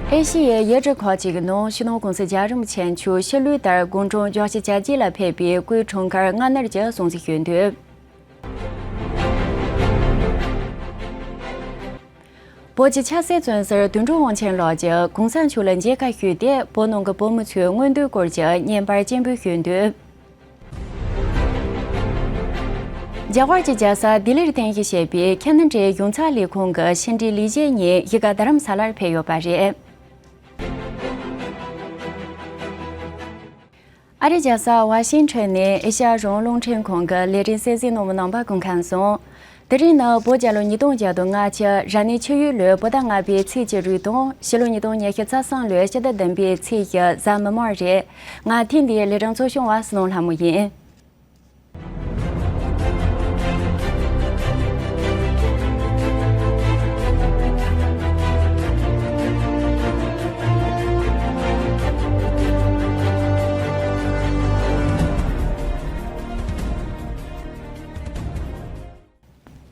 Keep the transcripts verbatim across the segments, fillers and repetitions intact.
ཨེ་ཤི་ཡའི་ཡུལ་གྲུ་ཁག་ཅིག་གི་ནང་སྤྱི་ནོར་༸གོང་ས་༸རྒྱལ་བ་རིན་པོ་ཆེ་མཆོག་ཕྱི་ལུས་ལྟར་དགུང་གྲངས་བརྒྱད་ཅུ་གྱ་གཅིག་ལ་ཕེབས་པའི་སྐུའི་འཁྲུངས་སྐར་སྔ་སྣུར་གྱི་སྲུང་བརྩི་ཞུས་འདུག་བོད་ཀྱི་ཆབ་སྲིད་བཙོན་ཟུར་དོན་གྲུབ་དབང་ཆེན་ལགས་ཀྱིས་གོང་ས་མཆོག་ལ་མཇལ་ཁ་ཞུས་ཏེ། བོད་ནང་གི་བོད་མི་ཚོའི་མངོན་འདོད་སྐོར་གྱི་བརྙན་པར་སྤྱན་འབུལ་ཞུས་འདུག་རྒྱ་གར་གྱི་རྒྱལ་ས་ལྡི་ལིར་རྟེན་གཞི་བྱས་པའི་ཁེ་ན་ཌའི་ཡོངས་ཚོགས་ལས་ཁུངས་ཀྱི་ཕྱི་འབྲེལ་ལས་བྱེད་གཉིས་གཞིས་ཀ་རྡ་རམ་ས་ལར་ཕེབས་ཡོད་པ་རེད། ཨ་རིའི་རྒྱལ་ས་ཝ་ཤིང་ཊོན་ནས་ཨེ་ཤ་ཡ་རང་དབང་རླུང་འཕྲིན་ཁང་གི་ལས་རིམ་གསན་གཟིགས་གནང་བའི་རྣམ་པ་སྐུ་ཁམས་བཟང་། དེ་རིང་ནི་བོད་རྒྱལ་ལོ་ཉིས་སྟོང་བརྒྱ་དང་ལྔ་བཅུ། རབ་གནས་ཆུ་ཡོས་ལོའི་བོད་ཟླ་ལྔ་པའི་ཚེས་བཅུ་དྲུག་དང་། ཕྱི་ལོ་ཉིས་སྟོང་ཉི་ཤུ་རྩ་གསུམ་ལོའི་ཕྱི་ཟླ་བདུན་པའི་ཚེས་བཞི་གཟའ་མིག་དམར་རེད། ང་ཐེངས་འདིའི་ལས་རིམ་གཙོ་སྐྱོང་བ་བསོད་ནམས་ལྷ་མོ་ཡིན།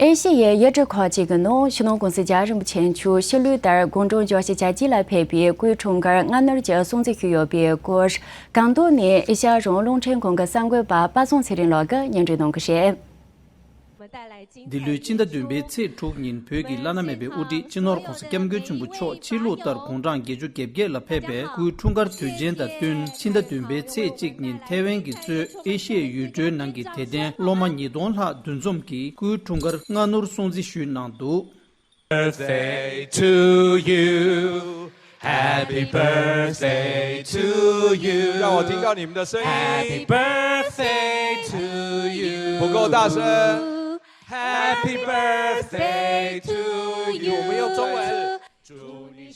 ཨེ་ཤི་ཡའི་ཡུལ་གྲུ་ཁག་ཅིག་གི་ནང་སྤྱི་ནོར་༸གོང་ས་༸རྒྱལ་བ་རིན་པོ་ཆེ་མཆོག་ཕྱི་ལུས་ལྟར་དགུང་གྲངས་བརྒྱད་ཅུ་གྱ་གཅིག་ལ་ཕེབས་པའི་སྐུའི་འཁྲུངས་སྐར་སྔ་སྣུར་གྱི་སྲུང་བརྩི་ཞུས་ཡོད་པའི་སྐོར། ཀན་ཏོ་ནས་ཨེ་ཤ་ཡ་རང་དབང་རླུང་འཕྲིན་ཁང་གི་གསར་འགོད་པ་པ་སངས་ཚེ་རིང་ལགས་ཀྱིས་སྙན་སྒྲོན་གནང་གི་རེད། འདི་ལོའི་ཕྱི་ཟླ་བདུན་པའི་ཚེས་དྲུག་ཉིན་བོད་ཀྱི་བླ་ན་མེད་པའི་དབུ་ཁྲིད་སྤྱི་ནོར་༸གོང་ས་༸སྐྱབས་མགོན་ཆེན་པོ་མཆོག་ཕྱི་ལུགས་ལྟར་དགུང་གྲངས་བརྒྱད་ཅུ་གྱ་བརྒྱད་ལ་ཕེབས་པའི་སྐུའི་འཁྲུངས་སྐར་དུས་ཆེན་དང་བསྟུན། ཕྱི་ཟླ་བདུན་པའི་ཚེས་གཅིག་ཉིན་ཐའེ་ཝན་གྱིས་གཙོས་ཨེ་ཤི་ཡའི་ཡུལ་གྲུའི་ནང་གི་དད་ལྡན་སློབ་མ་ཉིས་སྟོང་ལྷག་འདུ་འཛོམས་ཀྱིས་སྐུའི་འཁྲུངས་སྐར་སྔ་སྣུར་སྲུང་བརྩི་ཞུས་གནང་འདུག Birthday to you. Happy birthday to you. 让我听到你们的声音。Happy birthday to you. 不够大声。Happy birthday to you. 我们用中文。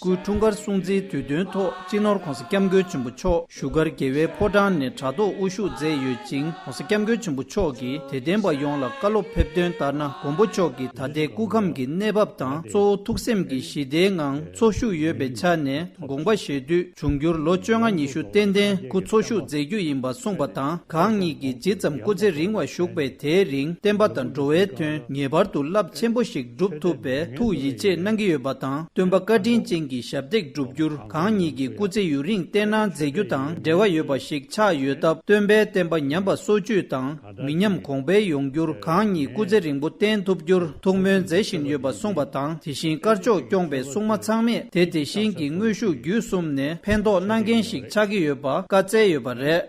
སྐུའི་འཁྲུངས་སྐར་སྲུང་བརྩིའི་དུས་སྟོན་ཐོག་སྤྱི་ནོར་༸གོང་ས་༸སྐྱབས་མགོན་ཆེན་པོ་མཆོག་བཞུགས་སྒར་རྒྱལ་བའི་ཕོ་བྲང་ནས་དྲ་ཐོག་དབུ་བཞུགས་མཛད་ཡོད་ཅིང་། ༸གོང་ས་༸སྐྱབས་མགོན་ཆེན་པོ་མཆོག་གིས་དད་ལྡན་པ་ཡོངས་ལ་བཀའ་སློབ་ཕེབས་དོན་ལྟར་ན། མགོན་པོ་མཆོག་གི་ད་ལྟའི་སྐུ་ཁམས་ཀྱི་གནས་བབ་དང་། གཙོ་བོ་ཐུགས་སེམས་ཀྱི་ཞི་བདེའི་ངང་འཚོ་བཞུགས་ཡོད་པའི་ཆ་ནས། དགོངས་པ་བཞེས་དུས་འབྱུང་འགྱུར་ལོ་བཅོ་ལྔ་ཉི་ཤུ་ཏན་ཏན་སྐུ་འཚོ་བཞུགས་མཛད་རྒྱུ་ཡིན་པ་གསུངས་པ་དང་། གང་ཉིད་ཀྱིས་ཇི་ཙམ་སྐུ་ཚེ་རིང་བ་བཞུགས་པའི་དེའི་རིང་བསྟན་པ་དང་འགྲོ་བའི་དོན་ངེས་པར་དུ་རླབས་ཆེན་པོ་ཞིག་སྒྲུབ་ཐུབ་པའི་ཐུགས་ཡིད་ཆེས་གནང་གི་ཡོད་པ་དང་། སྟོན་པ་བཀའ་དྲིན་ཅན་གྱི་ཞབས་འདེགས་བསྒྲུབ་རྒྱུར་གང་ཉིད་ཀྱི་སྐུ་ཚེ་ཡུན་རིང་བརྟན་གནང་མཛད་རྒྱུ་དང་འབྲེལ་བ་ཡོད་པ་ཞིག་ཆགས་ཡོད་སྟབས། སྟོན་པའི་བསྟན་པ་ཉམས་པ་སོར་ཆུད་དང་མི་ཉམས་གོང་འཕེལ་ཡོང་རྒྱུར་གང་ཉིད་སྐུ་ཚེ་རིང་པོ་བརྟན་ཐུབ་རྒྱུར་ཐུགས་སྨོན་མཛད་བཞིན་ཡོད་པ་གསུངས་པ་དང་། དེ་བཞིན་དཀར་ཕྱོགས་སྐྱོང་པའི་སྲུང་མ་ཚང་མས་དེ་དེ་བཞིན་གྱི་དངོས་ཤུགས་བརྒྱུད་གསུམ་ནས་ཕན་ཐོགས་གནང་མཁན་ཞིག་ཆགས་ཀྱི་ཡོད་པ་བཀའ་སྩལ་ཡོད་པ་རེད།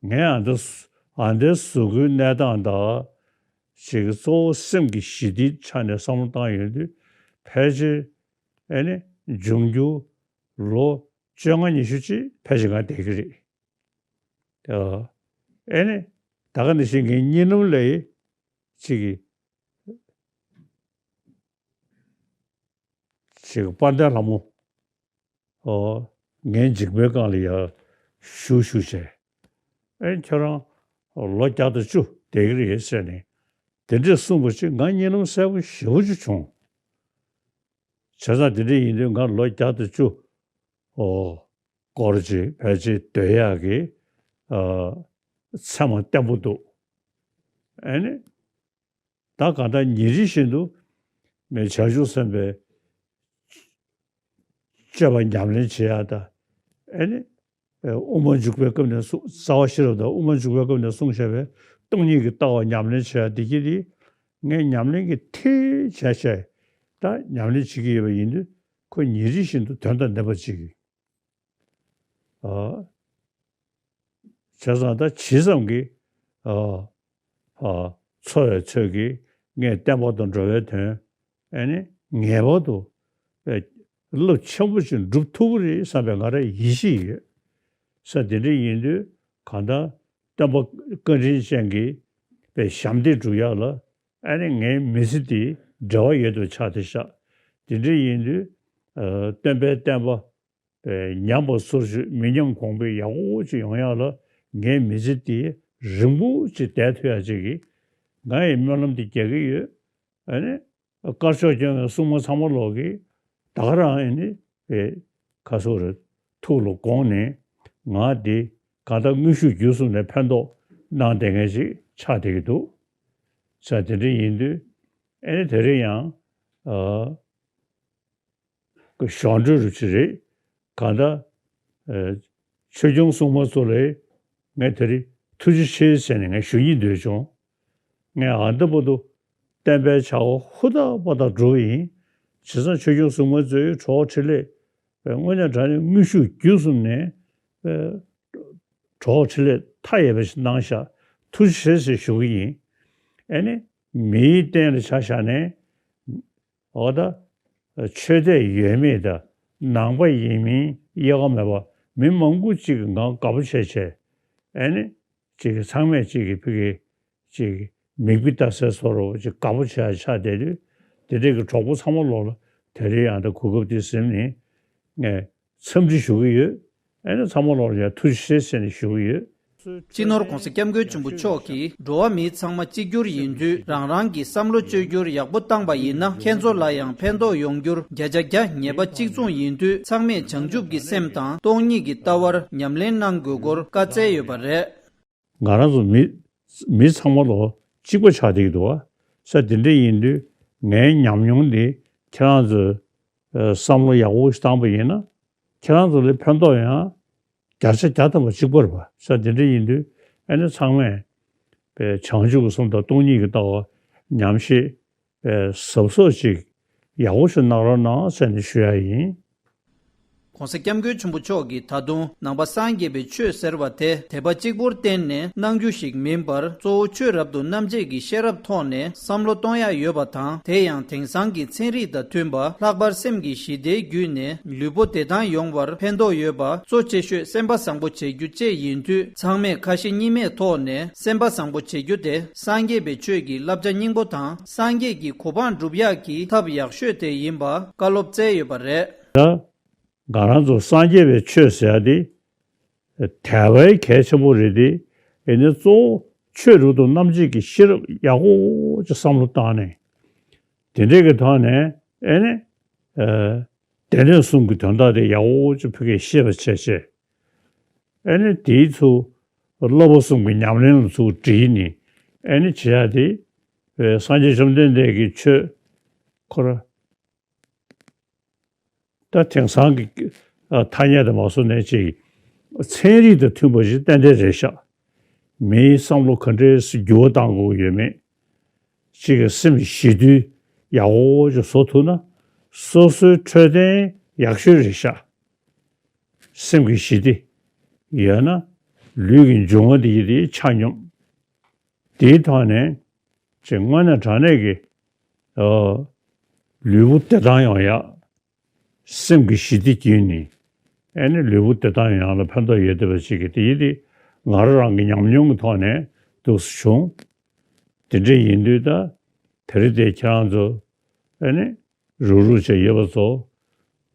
ངས་ཨ་འདི་ཨ་འདིའི་གཟུགས་པོའི་གནས་སྟངས་དང་། ཅིག་གཙོ་བོ་སེམས་ཀྱི་ཞི་བདེའི་ཆ་ནས་བསམ་བློ་བཏང་ཡོང་དུས། ཕལ་ཆེར་ཨེ་ནི་འབྱུང་འགྱུར་ལོ་བཅོ་ལྔ་ཉི་ཤུ་ཅིག་ཕལ་ཆེར་ང་བསྡད་ཀྱི་རེད། ཨ་ཨེ་ནི་ད་ག་ནང་བཞིན་ངའི་གཉིད་ལམ་ལ་ཅིག་གི་ཅིག་དཔལ་ལྡན་ལྷ་མོ། ཨོ། ངའི་མཇིང་པའི་སྒང་ལ་ཡར་བཞུགས་བཞུགས་བྱས། ཨེ་ཁྱོད་རང་ལོ་བརྒྱ་དང་བཅུ་བསྡད་ཀྱི་རེད་ཟེར་ནས། དེ་འདྲས་གསུངས་པ་ཅིག་ང་གཉིད་ལམ་གསལ་པོ་ཞེ་པོ་ཅིག་བྱུང་། བྱས་ཙང་དེ་འདྲས་ཡིན་དུས་ང་ལོ་བརྒྱ་དང་བཅུ། ཨོ། སྐོར་ཅིག་ཕལ་ཆེར་སྡོད་ཡག་གི། ཨ། མཚན་མ་བརྟན་པོ་འདུག་ཨེ་ནི། ད་གང་ལྟར་ཉིན་རེ་བཞིན་དུ་མི་བྱང་ཆུབ་སེམས་དཔའི་སྤྱོད་པ་ཉམས་ལེན་བྱེད་ཡག་དང་། ཨེ་ནི། དབུ་མ་འཇུག་པའི་སྐབས་ནས་གསུངས། རྩ་བ་ཤེས་རབ་དང་དབུ་མ་འཇུག་པའི་སྐབས་ནས་གསུངས་བཞག་པའི་སྟོང་ཉིད་ཀྱི་ལྟ་བ་ཉམས་ལེན་བྱེད་ཡག་འདི་གྱིས་དེ་ངས་ཉམས་ལེན་གྱི་མཐིལ་བྱས་བྱས་ད་ཉམས་ལེན་བྱེད་ཀྱི་ཡོད་པ་ཡིན་དུས། ཁོ་ཉིན་རེ་བཞིན་དུ་དོན་དང་ལྡན་པ་ཅིག་གིས། ཨ། བྱས་ཙང་ད་ཇི་ཙམ་གྱིས། ཨ། ཨ། འཚོ་བའི་ཚོད་ཀྱིས་ངས་བསྟན་པ་དང་འགྲོ་བའི་དོན་ཨེ་ནི་ངེས་པར་དུ་ཨེ་རླབས་ཆེན་པོ་ཞིག་འགྲུབ་ཐུབ་ཀྱི་རེད་བསམ་པའི་ང་རང་ཡིད་ཆེས་ཡོད། ས་དེ་འདྲ་ཡིན་དུས་གང་ལྟར་སྟོན་པ་བཀའ་དྲིན་ཅན་གྱི་པའི་ཞབས་འདེགས་སྒྲུབ་ཡག་ལ་ཨེ་ནི་ངའི་མི་ཚེ་འདི་འབྲེལ་བ་ཡོད་དུ་ཆགས་ཏེ་ཤག་དེ་འདྲ་ཡིན་དུས། ཨ། སྟོན་པའི་བསྟན་པ། ཉམས་པ་སོར་ཆུད་མི་ཉམས་གོང་འཕེལ་ཡག་པོ་ཅིག་ཡོང་ཡག་ལ་ངའི་མི་ཚེ་འདི་རིང་པོ་ཅིག་བསྡད་ཐུབ་ཡག་ཅིག་གི་ང་ཡི་སྨོན་ལམ་འདི་རྒྱག་གི་ཡོད། ཨ་ནི་དཀར་ཕྱོགས་སྐྱོང་བའི་སྲུང་མ་ཚང་མ་ལོག་གིས་ད་ག་རང་ཨ་ནི་ཁ་སོ་རེ་ཐུགས་ལ་དགོངས་ནས་ང་འདི་གང་ལྟར་དངོས་ཤུགས་བརྒྱུད་གསུམ་ནས་ཕན་ཐོགས་གནང་བསྡད་མཁན་ཅིག་ཆགས་བསྡད་ཀྱི་འདུག་ས་དེ་འདྲ་ཡིན་དུས་ཨ་ནི་དེ་རིང་ཡང་། ཨ། གཞོགས་འདྲིས་རུ་ཅིག་རེད། གང་ལྟར། ཨ། ཆོས་སྐྱོང་སྲུང་མ་ཚོ་ལ་ངས་དེ་རིང་ཐུགས་རྗེ་ཆེ་ཟེར་ནས་ངས་ཞུ་སྙིང་འདོད་བྱུང་། ངས་ཨ་འདི་བར་དུ་བསྟན་པའི་བྱ་བ་ཧུར་ཐག་པ་ཐག་བསྒྲུབས་པ་ཡིན། བྱས་ཙང་ཆོས་སྐྱོང་སྲུང་མ་ཚོས་གྲོགས་འཕྲིན་ལས་དངོས་གནས་དྲང་གནས་དངོས་ཤུགས་བརྒྱུད་གསུམ་ནས་གྲོགས་འཕྲིན་ལས་མཐའ་ཡས་པ་ཞིག་གནང་ཤག་ཐུགས་རྗེ་ཆེ་ཟེར་ཞུ་གི་ཡིན། ཨ་ནི་མིའི་སྟེང་ལ་ཆ་བཞག་ནས། འོ་ད། ཆོས་དད་ཡོད་མེད་དང་ནང་པ་ཡིན་མིན་དབྱེ་བ་མེད་པར་མི་མང་པོ་གཅིག་གིས་ང་དགའ་པོ་བྱས་བྱས། ཨ་ནི། གཅིག་གིས་ཚང་མས་གཅིག་གིས་ཕ་གི་གཅིག་གིས་མིག་དཔེ་ལྟ་སའི་བཟོ་འདྲ་པོ་ཅིག་དགའ་པོ་བྱས་ཆགས་བསྡད་དུས། དེ་འདྲས་ཀྱི་གྲོགས་པོ་ཚང་མ་ལོག་ལ་དེ་རིང་ཡང་ད་གོ་སྐབས་འདི་ཟིན་ནས་ངས་འཚམས་འདྲི་ཞུ་གི་ཡོད། ཨ་ནི་ཚང་མ་ལོག་ལ་ཡང་ཐུགས་རྗེ་ཆེ་ཟེར་ནས་ཞུ་གི་ཡོད། སྤྱི་ནོར་༸གོང་ས་༸སྐྱབས་མགོན་ཆེན་པོ་མཆོག་གིས་འགྲོ་བ་མི་ཚང་མ་གཅིག་གྱུར་ཡིན་དུས། རང་རང་གི་བསམ་བློ་བཅོས་བསྒྱུར་ཡག་པོ་བཏང་པ་ཡིན་ན། ཁྱེད་ཚོ་ལ་ཡང་ཕན་ཐོགས་ཡོང་རྒྱུར་བརྒྱ་ཆ་བརྒྱ་ངེས་པ་གཅིག་མཚུངས་ཡིན་དུས། ཚང་མས་བྱང་ཆུབ་ཀྱི་སེམས་དང་སྟོང་ཉིད་ཀྱི་ལྟ་བར་ཉམས་ལེན་གནང་དགོས་སྐོར་བཀའ་སྩལ་ཡོད་པ་རེད། ང་རང་ཚོ་མི་མི་ཚང་མ་ལོ་གཅིག་པ་ཆགས་བསྡད་ཀྱི་འདུག་བ། ས་དེ་འདྲ་ཡིན་དུས་ངའི་ཉམས་མྱོང་འདི་ཁྱེད་རང་ཚོས་བསམ་བློ་ཡག་པོ་ཞིག་བཏང་པ་ཡིན་ན། ཁྱེད་རང་ཚོ་ལ་ཕན་ཐོགས་ཡང་བརྒྱ་ཆ་བརྒྱ་ཐམ་པ་གཅིག་པ་རེད་པ། ས་དེ་འདྲ་ཡིན་དུས་ཨ་ནི་ཚང་མས་བྱང་ཆུབ་ཀྱི་སེམས་དང་སྟོང་ཉིད་ཀྱི་ལྟ་བ་ཉམས་བཞེས་གཟབ་གཟབ་ཅིག་ཡག་པོ་ཞིག་གནང་རོགས་གནང་ཟེར་ནས་ཞུ་ཡ་ཡིན། ༸གོང་ས་༸སྐྱབས་མགོན་ཆེན་པོ་མཆོག་གིས་ད་དུང་ནང་པ་སངས་རྒྱས་པའི་ཆོས་ཟེར་བ་དེ་དད་པ་གཅིག་པུར་བརྟེན་ནས་གནང་རྒྱུ་ཞིག་མིན་པར། གཙོ་བོ་ཆོས་རབ་ཏུ་རྣམ་འབྱེད་ཀྱི་ཤེས་རབ་ཐོག་ནས་བསམ་བློ་གཏོང་ཡ་ཡོད་པ་དང་། དེ་ཡང་དེང་སང་གི་ཚན་རིག་དང་མཐུན་པ། ལྷག་པར་སེམས་ཀྱི་ཞི་བདེའི་བརྒྱུད་ནས་ལུས་པོ་བདེ་ཐང་ཡོང་བར་ཕན་ཐོགས་ཡོད་པ། གཙོ་ཆེ་ཤོས་སེམས་པ་བཟང་པོ་བྱེད་རྒྱུ་བཅས་ཡིན་དུས། ཚང་མས་ཁ་ཞེ་གཉིས་མེད་ཐོག་ནས་སེམས་པ་བཟང་པོ་བྱེད་རྒྱུ་དེ་སངས་རྒྱས་པའི་ཆོས་ཀྱི་བསླབ་བྱ་སྙིང་པོ་དང་། སངས་རྒྱས་ཀྱི་གོ་འཕང་སྒྲུབ་ཡག་གི་ཐབས་ཡག་ཤོས་དེ་ཡིན་པ་བཀའ་སློབ་སྩལ་ཡོད་པ་རེད། ད། ང་རང་ཚོ་སངས་རྒྱས་པའི་ཆོས་ཟེར་ཡ་དེ་དད་པའི་གལ་ཆེན་པོ་རེད་དེ། ཨེ་ནི་གཙོ་བོ་ཆོས་རབ་ཏུ་རྣམ་འབྱེད་ཀྱི་ཤེས་རབ་ཡག་པོ་ཅིག་བསམ་བློ་བཏང་ནས། དེ་འདྲས་ཀྱི་ཐོག་ནས་ཨེ་ནི། ཨ། སྡེ་སྣོད་གསུམ་གྱི་དོན་དག་དེ་ཡག་པོ་ཅིག་ཕ་གིར་ཤེས་པ་བྱས་བྱས། ཨེ་ནི་དེའི་ཚུར་བསླབ་པ་གསུམ་གྱི་ཉམས་ལེན་ལ་ཚུར་དྲིལ་ནས་ཨེ་ནི་བྱེད་ཡ་དེ། ཨེ། སངས་རྒྱས་བཅོམ་ལྡན་འདས་ཀྱི་ཆོས་ཁོ་ར། ད་དེང་སང་གི་ཨ་ཐ་སྙད་དུ་མ་སོང་ནས་ཅིག་ཚན་རིག་དང་མཐུན་པ་ཞིག་ཏན་ཏན་རེད་ཤག་མིའི་བསམ་བློ་ག་འདྲས་སེ་འགྱུར་བ་གཏང་དགོས་ཀྱི་ཡོད་མེད། གཅིག་གི་སེམས་ཞི་དུལ་ཡག་པོ་ཅིག་བཟོ་ཐུབ་ན། སོ་སོའི་འཕྲོད་བསྟེན་ཡག་ཤོས་རེད་ཤག་སེམས་ཀྱི་ཞི་བདེ་ཡོད་ན་ལུས་ཀྱི་འབྱུང་བ་འདི་ཡི་དེ་ཆ་སྙོམས། དེའི་ཐོག་ནས་ཅིག་དངོས་གནས་དྲང་གནས་ཀྱི། ཨ། ལུས་པོ་བདེ་ཐང་ཡོང་ཡག་སེམས་ཀྱི་ཞི་བདེ་བརྒྱུད་ནས་ཨེ་ནི་ལུས་པོ་བདེ་ཐང་ཡོང་ཡག་ལ་ཕན་ཐོགས་ཡོད་བསྡད་པ་ཅིག་གི་དེ་ཡི་དེ་ང་རང་རང་གི་ཉམས་མྱོང་གི་ཐོག་ནས་འདུག་སེ་བྱུང་། དེ་འདྲ་ཡིན་དུས་ད་དེ་རིང་དེ་ཁྱེད་རང་ཚོ་ཨེ་ནི་རུག་རུག་བྱས་ཡོད་པ་ཚོ།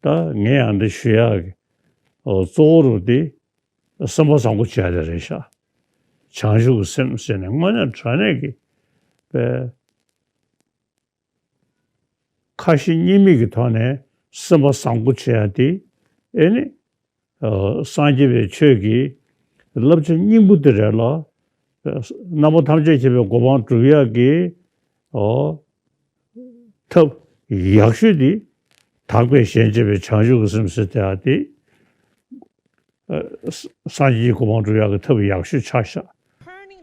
ད་ངས་ཡང་འདི་ཞུ་ཡག་གི། ཨོ། གཙོ་བོ་རུ་དེ་སེམས་པ་བཟང་པོ་བྱས་ཏེ་རེད་ཤག་བྱང་ཆུབ་ཀྱི་སེམས་ཟེར་ནས་དངོས་གནས་དྲང་གནས་ཀྱི་པའི་ཁ་ཞེ་གཉིས་མེད་ཀྱི་ཐོག་ནས་སེམས་པ་བཟང་པོ་བྱེད་ཡ་དེ་ཨེ་ནི། ཨ། སངས་རྒྱས་པའི་ཆོས་ཀྱི་བསླབ་བྱ་སྙིང་པོ་དེ་རེད་ལ། རྣམ་པ་ཐམས་ཅད་མཁྱེན་པའི་གོ་འཕང་སྒྲུབ་ཡག་གི། ཨོ། ཐབས་ཡག་ཤོས་དེ་དག་པས་གཞན་གཅེས་པའི་བྱང་ཆུབ་ཀྱི་སེམས་ཟེར་དེ་ཨ་དེ། ཨ། སངས་རྒྱས་ཀྱི་གོ་འཕང་སྒྲུབ་ཡག་གི་ཐབས་ཡག་ཤོས་ཆགས་ཤག་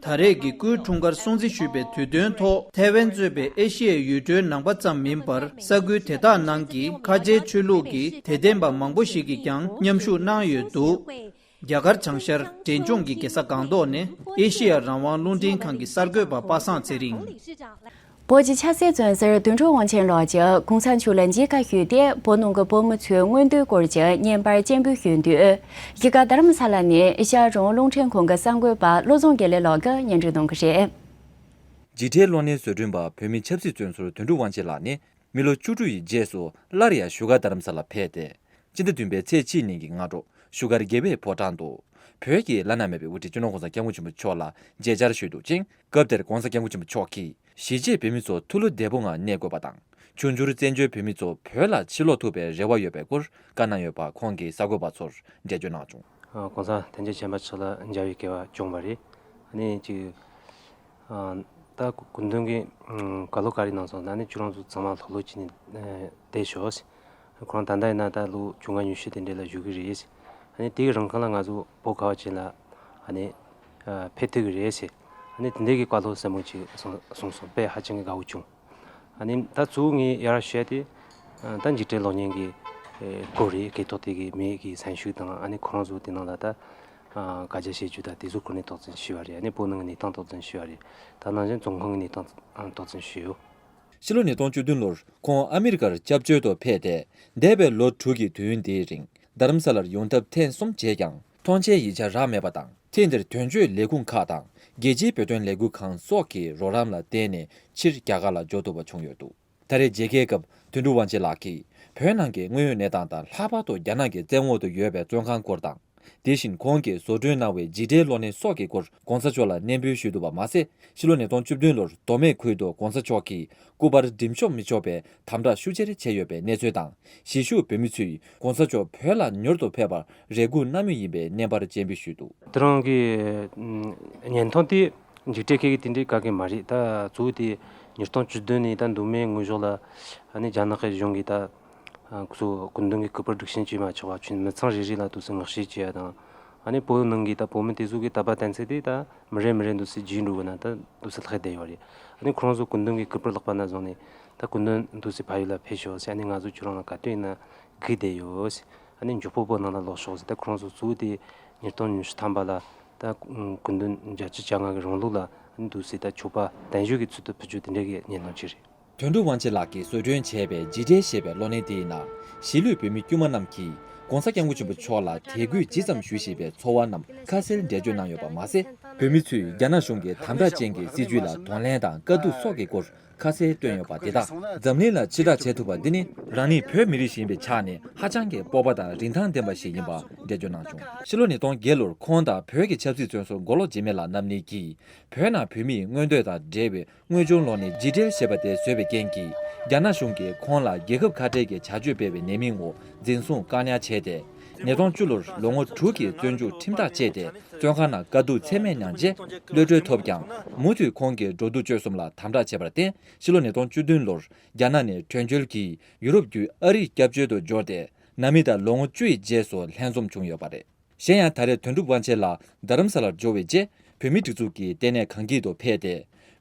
ད་རེས་ཀྱི་སྐུའི་འཁྲུངས་སྐར་སྲུང་བརྩི་ཞུས་པའི་དུས་སྟོན་ཐོག་ཐའེ་ཝན་གཙོས་པའི་ཨེ་ཤི་ཡའི་ཡུལ་གྲུའི་ནང་པ་ཙམ་མིན་པར། ས་ཁུལ་དེ་དག་ནང་གི་ཁ་ཆེའི་ཆོས་ལུགས་ཀྱི་དད་ལྡན་པ་མང་པོ་ཞིག་གིས་ཀྱང་མཉམ་ཞུགས་གནང་ཡོད་འདུག་རྒྱ་གར་བྱང་ཤར་འབྲས་ལྗོངས་ཀྱི་རྒྱལ་ས་སྒང་ཏོག་ནས་ཨེ་ཤི་ཡ་རང་དབང་རླུང་འཕྲིན་ཁང་གི་གསར་འགོད་པ་པ་སངས་ཚེ་རིང་། བོད་ཀྱི་ཆབ་སྲིད་བཙོན་ཟུར་དོན་གྲུབ་དབང་ཆེན་ལགས་ཀྱིས་གོང་ས་མཆོག་ལ་མཇལ་ཁ་ཞུས་ཏེ། བོད་ནང་གི་བོད་མི་ཚོའི་མངོན་འདོད་སྐོར་གྱི་བརྙན་པར་སྤྱན་འབུལ་ཞུས་འདུག་གཞིས་ཀ་རྡ་རམ་ས་ལ་ནས་ཨེ་ཤ་ཡ་རང་དབང་རླུང་འཕྲིན་ཁང་གི་གསར་འགོད་པ་བློ་བཟང་དགེ་ལེགས་ལགས་ཀྱིས་སྙན་སྒྲོན་གནང་གི་རེད། འཇིགས་བྲལ་གློག་བརྙན་བཟོ་སྐྲུན་པ་བོད་མི་ཆབ་སྲིད་བཙོན་ཟུར་དོན་གྲུབ་དབང་ཆེན་ལགས་ནི། མི་ལོ་བཅུ་དྲུག་ཡི་རྗེས་སུ་སླར་ཡང་བཞུགས་སྒར་རྡ་རམ་ས་ལ་ཕེབས་ཏེ། སྤྱི་ཟླ་བདུན་པའི་ཚེས་གཅིག་ཉིན་གྱི་སྔ་དྲོ་བཞུགས་སྒར་དགེ་བའི་ཕོ་བྲང་དུ། བོད་ཀྱི་བླ་ན་མེད་པའི་དབུ་ཁྲིད་སྤྱི་ནོར་༸གོང་ས་༸སྐྱབས་མགོན་ཆེན་པོ་མཆོག་ལ་མཇལ་བཅར་ཞུས་འདུག་ཅིང་། སྐབས་དེར་༸གོང་ས་༸སྐྱབས་མགོན་ཆེན་པོ་མཆོག་གིས་གཞིས་བྱེས་བོད་མི་ཚོ་ཐུགས་བློ་བདེ་པོའི་ངང་གནས་དགོས་པ་དང་། འབྱུང་འགྱུར་བཙན་བྱོལ་བོད་མི་ཚོ་བོད་ལ་ཕྱིར་ལོག་ཐུབ་པའི་རེ་བ་ཡོད་པའི་སྐོར་བཀའ་གནང་ཡོད་པ་ཁོང་གིས་གསར་འགོད་པ་ཚོར་འགྲེལ་བརྗོད་གནང་བྱུང་། ཨ། ༸གོང་ས་དན་རྒྱས་ཆེན་པོ་མཆོག་ལ་མཇལ་བའི་དགེ་བ་བྱུང་བ་རེད། ཨ་ནི་ཅིག་ཨ། ད་སྐུ་མདུན་གྱིས། ཨ། ག་ལོ་ག་རེ་གནང་སོང་། ད་ནི་ཁྱོད་རང་ཚོ་ཚང་མ་ལྷོད་ལྷོད་བྱས་ནས་བསྡད་ཤོག་ཁོ་རང་ད་ལྟ་ཡིན་ན་ད་ལོ་བཅོ་ལྔ་ཉི་ཤུ་དེ་འདྲ་ལ་བཞུགས་ཀྱི་རེད། ཨ་ནི་དེའི་རིང་ཁ་ལ་ང་ཚོ་བོད་ཁ་བ་ཅན་ལ་ཨ་ནི་ཕེབས་ཐུབ་ཀྱི་རེད་ཟེར། ཨ་ནི་དེ་འདྲའི་གི་བཀའ་སློབ་ཟབ་མོ་ཅིག་གསུངས་གསུངས་སོང་། དཔེ་ཧ་ཅང་གི་དགའ་བོ་བྱུང་། ཨ་ནི་ད་གཙོ་བོ་ངས་ཡར་བཤད་དེ་ད་འཇིགས་བྲལ་གློག་བརྙན་གྱི་སྐོར་རེད། སྐད་ཐོག་དེ་གི་མི་གི་སེམས་ཤུགས་དང་། ཨ་ནི་ཁོ་རང་ཚོ་དེ་ནང་ལ་ད་བཀའ་རྒྱ་བཤད་རྒྱུ་དང་དེ་ཚོ་སྐོར་ནས་དོགས་ཟོན་ཞུས་པ་རེད། ཨ་ནི་བོད་ནང་གི་གནས་སྟངས་དོགས་ཟོན་ཞུས་པ་རེད། ད་ནང་བཞིན་བཙོན་ཁང་གི་གནས་སྟངས་དོགས་ཟོན་ཞུས་ཡོད། ཕྱི་ལོ་ཉིས་སྟོང་བཅུ་བདུན་ལོར་ཁོང་ཨ་མི་རི་ཀར་སྐྱབས་བཅོལ་དུ་ཕེབས་ཏེ། འདས་པའི་ལོ་དྲུག་གི་དུས་ཡུན་འདིའི་རིང་རྡ་རམ་ས་ལར་ཡོང་ཐབས་ཐེངས་གསུམ་བྱས་ཀྱང་མཐོང་མཆན་ཡིག་ཆ་རག་མེད་པ་དང་། ཐེངས་འདིར་དོན་གཅོད་ལས་ཁུངས་ཁག་དང་རྒྱལ་སྤྱིའི་བོད་དོན་ལས་འགུལ་ཁང་སོགས་ཀྱི་རོགས་རམ་ལ་བརྟེན་ནས་ཕྱིར་རྒྱ་གར་ལ་འབྱོར་ཐུབ་པ་བྱུང་ཡོད་འདུག་ད་རེས་མཇལ་ཁའི་སྐབས་དོན་གྲུབ་དབང་ཆེན་ལགས་ཀྱིས་བོད་ནང་གི་དངོས་ཡོད་གནས་སྟངས་དང་། ལྷག་པར་དུ་རྒྱ་ནག་གི་བཙན་འོག་ཏུ་ཡོད་པའི་བཙོན་ཁང་སྐོར་དང་། དེ་བཞིན་ཁོང་གིས་བཟོ་སྐྲུན་གནང་བའི་འཇིགས་བྲལ་གློག་བརྙན་སོགས་ཀྱི་སྐོར་༧གོང་ས་མཆོག་ལ་སྙན་འབུལ་ཞུས་འདུག་པ་མ་ཟད། ཕྱི་ལོ་ཉིས་སྟོང་བཅུ་བདུན་ལོར་མདོ་སྨད་ཁུལ་དུ་༧གོང་ས་མཆོག་གིས་སྐུ་པར་འགྲེམས་འཇོག་མི་ཆོག་པའི་དམ་དྲག་ཤུགས་ཆེར་བྱས་ཡོད་པའི་གནས་ཚུལ་དང་། གཞིས་བཞུགས་བོད་མི་ཚོས་༧གོང་ས་མཆོག་བོད་ལ་མྱུར་དུ་ཕེབས་པར་རེ་སྒུག་གནང་མུས་ཡིན་པའི་བརྙན་པར་སྤྱན་འབུལ་ཞུས་འདུག་དེ་རིང་གི་ཨ་བརྙན་ཐུང་དེ་འཇིགས་བྲལ་སྐད་ཀྱི་དེ་འདྲའི་ག་གེ་མ་རེད། ད་གཙོ་བོ་དེ་ཉིས་སྟོང་བཅུ་བདུན་ནས་ད་མདོ་སྨད་ངོས་ཕྱོགས་ལ་ཨ་ནི་རྒྱ་ནག་གི་གཞུང་གིས་ད་ཨ་ཁོ་ཚོ་སྐུ་མདུན་གྱི་སྐུ་པར་སྒྲིག་ཆེན་བྱེད་མ་ཆོག་པ་བྱས། མི་ཚང་རེ་རེ་ལ་དུས་སུ་མངགས་བཤེར་བྱས་ཡ་དང་། ཨ་ནི་བོད་ནང་གི་ད་བོད་མི་དེ་ཚོ་གི་ད་པ་དན་ཚིག་དེ་ད་མི་རེ་མི་རེ་འདུག་སེ་བརྗེས་འགྲོ་གི་ན་ད་འདུག་སེ་ལྷག་བསྡད་ཡོད་རེད། ཨ་ནི་ཁོ་རང་ཚོ་སྐུ་མདུན་གྱི་སྐུ་པར་ལག་པ་ན་བཟུང་ནས་ད་སྐུ་མདུན་འདུག་སེ་ཕ་ཡུལ་ལ་ཕེབས་ཤོག་ཟེར། ཨ་ནི་ང་ཚོ་ཁྱོད་རང་ལ་ག་དུས་ཡིན་ན་སྒུག་བསྡད་ཡོད་ཟེར། ཨ་ནི་མགྱོགས་པོ་བོད་ནང་ལ་ལོག་ཤོག་ཟེར། ད་ཁོ་རང་ཚོ་གཙོ་བོ་དེ་ཉིས་སྟོང་ཉི་ཤུ་ཐམ་པ་ལ་ད་སྐུ་མདུན་བརྒྱད་ཅུ་གྱ་ལྔ་གི་རིང་ལུགས་ལ་ཨ་ནི་འདུག་སེ་ད་ཕྱོགས་པ་བརྟན་བཞུགས་ཀྱི་ཚུལ་དུ་ཕུལ་རྒྱུ་དེ་འདྲའི་གི་བརྙན་ཐུང་ཅིག་རེད། དོན་གྲུབ་དབང་ཆེན་ལགས་ཀྱིས་བཟོ་སྐྲུན་བྱས་པའི་འཇིགས་བྲལ་ཞེས་པའི་གློག་བརྙན་དེའི་ནང་གཞིས་ལུས་བོད་མི་དཀྱུས་མ་རྣམས་ཀྱིས་༧གོང་ས་༧སྐྱབས་མགོན་ཆེན་པོ་མཆོག་ལ་དད་གུས་ཇི་ཙམ་ཞུ་བཞིན་པའི་ཚོར་བ་རྣམས་ཁ་གསལ་འགྲེལ་བརྗོད་གནང་ཡོད་པ་མ་ཟད། བོད་མི་ཚོས་རྒྱ་ནག་གཞུང་གི་དམ་དྲག་ཅན་གྱི་སྲིད་བྱུས་ལ་གདོང་ལེན་དང་དཀའ་སྡུག་སོགས་ཀྱི་སྐོར་ཁ་གསལ་བཏོན་ཡོད་པ་དེ་དག་འཛམ་གླིང་ལ་ཕྱི་བསྒྲགས་བྱེད་ཐུབ་པ་འདི་ནི་རང་ཉིད་བོད་མི་རིགས་ཤིག་ཡིན་པའི་ཆ་ནས་ཧ་ཅང་གི་སྤོབས་པ་དང་རིན་ཐང་ལྡན་པ་ཞིག་ཡིན་པ་འགྲེལ་བརྗོད་གནང་བྱུང་། ཕྱི་ལོ་ཉིས་སྟོང་བརྒྱད་ལོར་ཁོང་དང་བོད་ཀྱི་ཆབ་སྲིད་བཙོན་ཟུར་མགོ་ལོག་འཇིགས་མེད་ལགས་རྣམ་གཉིས་ཀྱིས་བོད་ནང་བོད་མིའི་མངོན་འདོད་དང་འབྲེལ་བའི་དངོས་བྱུང་གློག་བརྙན་འཇིགས་བྲལ་ཞེས་པ་དེ་བཟོས་པའི་རྐྱེན་གྱིས། རྒྱ་ནག་གཞུང་གིས་ཁོང་ལ་རྒྱལ་ཁབ་ཁ་བྲལ་གྱི་བྱ་སྤྱོད་སྤེལ་བའི་ཉེས་མིང་འོག་འཛིན་བཟུང་བཀག་ཉར་བྱས་ཏེ། ཉིས་སྟོང་བཅུ་ལོར་ལོ་ངོ་དྲུག་གི་བཙོན་འཇུག་ཁྲིམས་ཐག་བཅད་དེ། བཙོན་ཁང་ནང་དཀའ་སྡུག་ཚད་མེད་མྱངས་རྗེས་གློད་གྲོལ་ཐོབ་ཀྱང་། མུ་མཐུད་ཁོང་གི་འགྲོ་འདུག་སྤྱོད་གསུམ་ལ་དམ་དྲག་བྱས་པར་བརྟེན། ཕྱི་ལོ་ཉིས་སྟོང་བཅུ་བདུན་ལོར་རྒྱ་ནག་ནས་བྲོས་བྱོལ་གྱིས་ཡུ་རོབ་བརྒྱུད་ཨ་རིར་སྐྱབས་བཅོལ་དུ་འབྱོར་ཏེ། ནང་མི་དང་ལོ་ངོ་བཅུ་ཡི་རྗེས་སུ་ལྷན་འཛོམས་བྱུང་ཡོད་པ་རེད། གཞན་ཡང་། ད་རེས་དོན་གྲུབ་དབང་ཆེན་ལགས་རྡ་རམ་ས་ལར་འབྱོར་བའི་རྗེས། བོད་མིའི་སྒྲིག་འཛུགས་ཀྱི་ལྟེ་གནས་གངས་སྐྱིད་དུ་ཕེབས་ཏེ།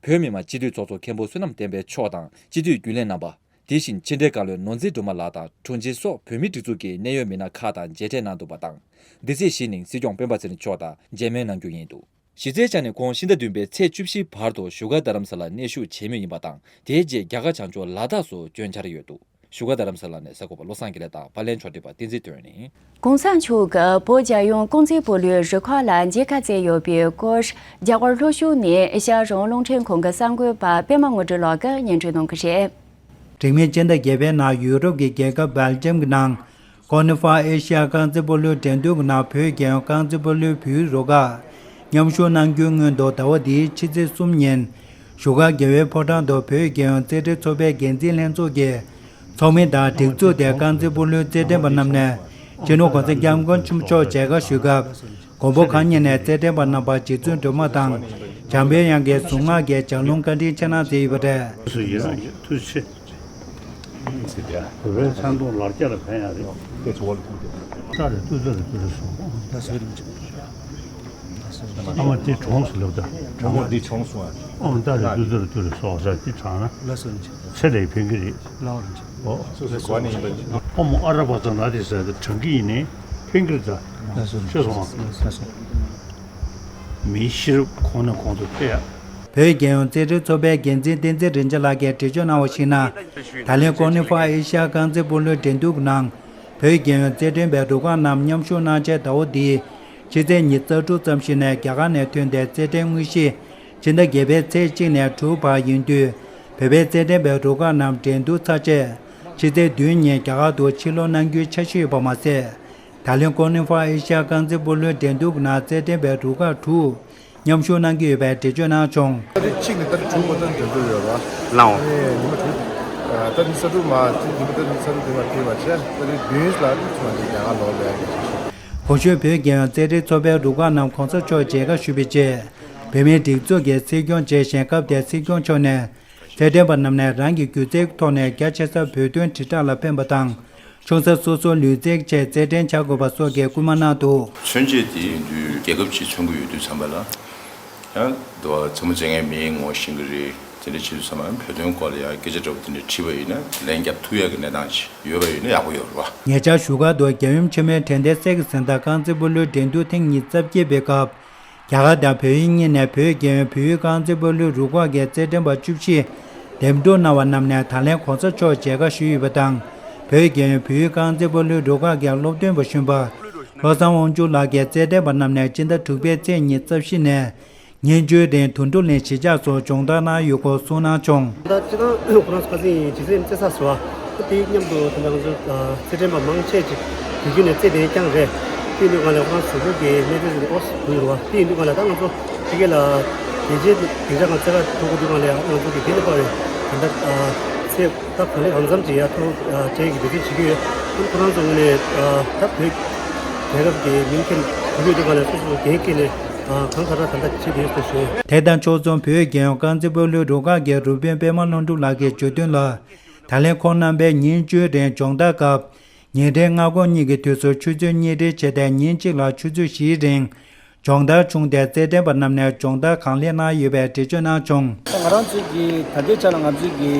བོད་མི་མང་སྤྱི་འཐུས་ཚོགས་གཙོ་མཁན་པོ་བསོད་ནམས་བསྟན་འཕེལ་མཆོག་དང་སྤྱི་འཐུས་རྒྱུན་ལས་རྣམ་པ། དེ་བཞིན་ཕྱི་འབྲེལ་བཀའ་བློན་ནོར་འཛིན་སྒྲོལ་མ་ལགས་དང་དྲུང་ཆེ་སོགས་བོད་མིའི་སྒྲིག་འཛུགས་ཀྱི་གནད་ཡོད་མི་སྣ་ཁག་དང་མཇལ་འཕྲད་གནང་འདུག་པ་དང་། འདི་ཚེས་བཞི་ཉིན་སྲིད་སྐྱོང་སྤེན་པ་ཚེ་རིང་མཆོག་དང་མཇལ་མོལ་གནང་རྒྱུ་ཡིན་འདུག་གཞི་རྩའི་ཆ་ནས་ཁོང་ཕྱི་ཟླ་བདུན་པའི་ཚེས་བཅུ་བཞི་བར་དུ་བཞུགས་སྒར་རྡ་རམ་ས་ལར་གནས་བཞུགས་བྱེད་མུས་ཡིན་པ་དང་། དེའི་རྗེས་རྒྱ་གར་བྱང་ཕྱོགས་ལ་དྭགས་སུ་བསྐྱོད་འཆར་ཡོད་འདུག་བཞུགས་སྒར་རྡ་རམ་ས་ལ་ནས་གསར་འགོད་པ་བློ་བཟང་དགེ་ལེགས་དང་པར་ལེན་ཕྱོགས་སྒྲིག་པ་བསྟན་འཛིན་དོན་ཡིན། གོང་ས་མཆོག་གིས་བོད་རྒྱལ་ཡོངས་རྐང་རྩེད་སྤོ་ལོའི་རུ་ཁག་ལ་མཇལ་ཁ་བསྩལ་ཡོད་པའི་སྐོར། རྒྱ་གར་ལྷོ་ཕྱོགས་ནས་ཨེ་ཤ་ཡ་རང་དབང་རླུང་འཕྲིན་ཁང་གི་གསར་འགོད་པ་པད་མ་དངོས་གྲུབ་ལགས་ཀྱིས་སྙན་སྒྲོན་གནང་གི་རེད། རིང་མིན་སྤྱི་ཟླ་བརྒྱད་པའི་ནང་ཡུ་རོབ་ཀྱི་རྒྱལ་ཁབ་སྦེལ་ཇམ་གྱི་ནང་། ཀོ་ནི་ཧྥ་ཨེ་ཤ་ཡ་རྐང་རྩེད་སྤོ་ལོའི་འགྲན་བསྡུར་གྱི་ནང་བོད་རྒྱལ་ཡོངས་རྐང་རྩེད་སྤོ་ལོའི་བོད་རུ་ཁག་མཉམ་ཞུགས་གནང་རྒྱུའི་སྔོན་དུ། ཟླ་བ་འདིའི་ཕྱི་ཚེས་གསུམ་ཉིན་བཞུགས་སྒར་རྒྱལ་བའི་ཕོ་བྲང་དུ་བོད་རྒྱལ་ཡོངས་རྩེད་འགྲན་ཚོགས་པའི་འགན་འཛིན་ལྷན་ཚོགས་ཀྱི་ཚོགས་མི་དང་སྒྲིག་འཛུགས་དེ་རྐང་རྩེད་སྤོ་ལོའི་རྩེད་འགྲན་པ་རྣམས་ནས། སྤྱི་ནོར་༧གོང་ས་༧སྐྱབས་མགོན་ཆེན་པོ་མཆོག་མཇལ་ཁ་ཞུ་སྐབས། མགོན་པོ་གང་ཉིད་ནས་རྩེད་འགྲན་པ་རྣམ་པར་རྗེ་བཙུན་སྒྲོལ་མ་དང་། འཇམ་དཔལ་དབྱངས་ཀྱི་གཟུངས་སྔགས་ཀྱི་ལྗགས་ལུང་བཀའ་དྲིན་ཆེ་གནང་མཛད་ཡོད་པ་རེད། སུ་ཡི་རང་གི་ཐུགས་རྗེ་ཆེ། བོད་པའི་མཚན་མཐོང་ལར་རྒྱ་ལ་ཕན་ཡག་རེད། ལྟ་རེ་ཏུ་ཙ་རེ་ཏུ་རེ་སོང་། ལ་སོ་རིན་ཆེ། ཨ་མ་དེ་གྲོངས་སུ་ལབ་ད། གྲོངས་པ་འདི་གྲོངས་སོང་ཨ། ཨོ་ལྟ་རེ་ཏུ་ཙ་རེ་ཏུ་རེ་སོང་ཟེར་དེ་དྲང་ན། ལ་སོ་རིན་ཆེ། ཚེ་ལས་ཕན་གི་རེད། ལ་སོ་རིན་ཆེ། ཨོ། སོ་སོ་གོ་ནི་ཡིན་པ། ཨོ་མོ་ཨ་ར་བ་ཙ་ན་དེ་ཟེར་དེ་དྲང་གི་ཡིན་ནི་ཕན་གི་རེད་ད། ལ་སོ་རིན་ཆེ། ཤེས་སོང་ཨ། ལ་སོ། མིའི་ཤེས་རབ་གོང་ནས་གོང་དུ་འཕེལ་ཡ། བོད་རྒྱལ་ཡོངས་རྩེད་འགྲན་ཚོགས་པའི་འགན་འཛིན་བསྟན་འཛིན་རིན་ཆེན་ལགས་ཀྱིས་འགྲེལ་བརྗོད་གནང་བར་གཞིགས་ན། ད་ལན་ཀོ་ནི་ཧྥ་ཨེ་ཤ་ཡ་རྐང་རྩེད་སྤོ་ལོའི་འགྲན་བསྡུར་གྱི་ནང་། བོད་རྒྱལ་ཡོངས་རྩེད་འགྲན་པའི་རུ་ཁག་རྣམས་མཉམ་ཞུགས་གནང་ཆེད་ཟླ་བ་འདིའི་ཕྱི་ཚེས་ཉི་ཤུ་རྩ་དྲུག་ཙམ་ཞིག་ནས་རྒྱ་གར་ནས་ཐོན་ཏེ། རྩེད་འགྲན་དངོས་གཞི་ཕྱི་ཟླ་བརྒྱད་པའི་ཚེས་གཅིག་ནས་དྲུག་བར་ཡིན་དུས། བོད་པའི་རྩེད་འགྲན་པའི་རུ་ཁག་རྣམས་འགྲན་བསྡུར་ཚར་རྗེས། ཕྱི་ཚེས་བདུན་ཉིན་རྒྱ་གར་དུ་ཕྱིར་ལོག་གནང་རྒྱུའི་འཆར་གཞི་ཡོད་པ་མ་ཟད། ད་ལན་ཀོ་ནི་ཧྥ་ཨེ་ཤ་ཡ་རྐང་རྩེད་སྤོ་ལོའི་འགྲན་བསྡུར་གྱི་ནང་རྩེད་འགྲན་པའི་རུ་ཁག་དྲུག་མཉམ་ཞུགས་གནང་གི་ཡོད་པའི་འགྲེལ་བརྗོད་གནང་བྱུང་། ཏ་རིག་གཅིག་ནས་ཏ་རིག་དྲུག་བར་དུ་འགྲན་བསྡུར་ཡོད་པ། ལའོ། ཨེ་ཉི་མ་དྲུག་ཏ་རིག་ཉི་ཤུ་རྩ་དྲུག་མ་ཉི་མ་ཏ་རིག་ཉི་ཤུ་རྩ་དྲུག་དེ་མ་ཕེབས་པ་བྱས། ཏ་རིག་བདུན་ལ་ང་ཚོ་རྒྱ་གར་ལོག་ལས་ཀྱི། གོང་ཞུས་བོད་རྒྱལ་ཡོངས་རྩེད་འགྲན་ཚོགས་པའི་རུ་ཁག་རྣམས་གོང་ས་མཆོག་མཇལ་ཁ་ཞུས་པའི་རྗེས། བོད་མིའི་སྒྲིག་འཛུགས་ཀྱི་སྲིད་སྐྱོང་བཅས་ཞལ་ཁབ་དེ་སྲིད་སྐྱོང་མཆོག་ནས། རྩེད་འགྲན་པ་རྣམས་ནས་རང་གི་སྒྱུ་རྩལ་ཐོག་ནས་རྒྱ་ཆེ་སར་བོད་དོན་དྲིལ་བསྒྲགས་ལ་ཕན་པ་དང་། ཆུང་ས་སོ་སོའི་ལུས་རྩལ་ཆེད་རྩེད་འགྲན་བྱ་དགོས་པ་སོགས་ཀྱི་སྐུལ་མ་གནང་འདུག། མཚོན་བྱེད་དེ་ཡིན་དུས་རྒྱལ་ཁབ་ཅིག་མཚོན་གྱི་ཡོད་དུས་ཙམ་པ་ལ། ཡང་དུ་བ་ཚ་མོ་རྩེད་མཁན་མི་ངོ་ཤེས་ཀྱི་རེད། དེ་འདྲ་བྱེད་དུས་ཙམ་པ་བོད་དོན་སྐོར་ལ་ཡང་སྐད་ཆ་འདྲ་པོ་དེ་འདྲ་དྲིས་པ་ཡིན་ན་ལན་རྒྱབ་ཐུབ་ཡག་གི་གནས་སྟངས་ཅིག་ཡོད་པ་ཡིན་ན་ཡག་པོ་ཡོད་རེད་བ། ཉེ་ཆར་བཞུགས་སྒར་དུ་རྒྱལ་ཡུམ་ཆེན་མོའི་དྲན་རྟེན་གསེར་གྱི་གཟེངས་རྟགས་རྐང་རྩེད་སྤོ་ལོའི་འགྲན་བསྡུར་ཐེངས་ཉི་ཤུ་རྩ་བརྒྱད་པའི་སྐབས། རྒྱ་གར་དང་བལ་ཡུལ་གཉིས་ནས་བོད་རྒྱལ་ཡོངས་བོད་ཡིག་རྐང་རྩེད་སྤོ་ལོའི་རུ་ཁག་གི་རྩེད་འགྲན་པ་བཅུ་བཞི་འདེམས་སྒྲུག་གནང་བ་རྣམས་ནས་ད་ལན་གོང་ས་མཆོག་མཇལ་ཁ་ཞུས་ཡོད་པ་དང་། བོད་རྒྱལ་ཡོངས་བོད་ཡིག་རྐང་རྩེད་སྤོ་ལོའི་རུ་ཁག་གི་སློབ་སྟོན་པ་གཞོན་པ་བློ་བཟང་དབང་ཕྱུག་ལགས་ཀྱིས་རྩེད་འགྲན་པ་རྣམས་ནས་སྤྱི་ཟླ་དྲུག་པའི་ཚེས་ཉི་ཤུ་རྩ་བཞི་ནས་ཉིན་བཅུའི་རིང་དུད་འགྲོ་གླིང་གཞིས་ཆགས་སུ་སྦྱོང་བརྡར་གནང་ཡོད་སྐོར་གསུངས་གནང་བྱུང་། ད་སྤྱི་བཏང་ཁོ་རང་ཚོ་ཁ་སང་ཡིན་ཇི་སེམས་རྩེ་ས་སུ་བ་དེ་མཉམ་དུ་ད་ལྟ་ང་ཚོ་རྩེད་འགྲན་པ་མང་ཆེ་ཅིག་དུས་རྒྱུན་ནས་རྩེད་བསྡད་རྐྱང་རེད། དེ་ཡིན་དུས་སྒང་ལ་ཁོ་རང་གཟུགས་པོ་གི་གནས་ཚུལ་ཟིན་ཏེ་ཨོ་སི་འདུག་རུ་བ། དེ་ཡིན་དུས་སྒང་ལ་ད་ང་ཚོ་དེ་གས་ལ་རྒྱལ་སྤྱིའི་སྡིངས་ཆ་སྒང་རྩེད་གར་ཐུག་གི་དུས་སྒང་ལ་ཡང་ང་ཚོ་གི་དེ་ལ་དཔའ་བའི་ད་ལྟ་ཚེ་ད་ག་ལེ་གང་འཚམ་ཅིག་ཡ་ཐུག་བྱས་ཀྱི་འབད་བརྩོན་བྱེད་ཀྱི་ཡོད། ཁོ་རང་ཚོ་ངོས་ནས་ད་བོད་རྒྱལ་ཁབ་ཀྱི་མིང་འཁྱེར་ཐུབ་ཡོད་དུས་སྒང་ལ་སོ་སོ་འགན་འཁྱེར་ནས་གང་ག་ར་ད་ལྟ་བྱེད་བསྡད་ཡོད་ཟེར་ཞུ། དེ་དང་ཕྱོགས་མཚུངས་བོད་རྒྱལ་ཡོངས་རྐང་རྩེད་སྤོ་ལོའི་རུ་ཁག་གི་རུ་དཔོན་པད་མ་ལྷུན་གྲུབ་ལགས་ཀྱིས་བརྗོད་དོན་ལ། ད་ལན་ཁོང་རྣམ་པས་ཉིན་བཅུའི་རིང་སྦྱོང་བརྡར་སྐབས། ཉིན་རེའི་སྔ་དགོང་གཉིས་ཀྱི་དུས་སུ་ཆུ་ཚོད་གཉིས་རེའི་ཆེད་དེ་ཉིན་གཅིག་ལ་ཆུ་ཚོད་བཞིའི་རིང་སྦྱོང་བརྡར་བྱུང་སྟེ། རྩེད་འགྲན་པ་རྣམས་ནས་སྦྱོང་བརྡར་གང་ལེགས་གནང་ཡོད་པའི་འགྲེལ་བརྗོད་གནང་བྱུང་། ད་ང་རང་ཚོའི་གི་ད་ལྟའི་ཆ་ལ་ང་ཚོའི་གི་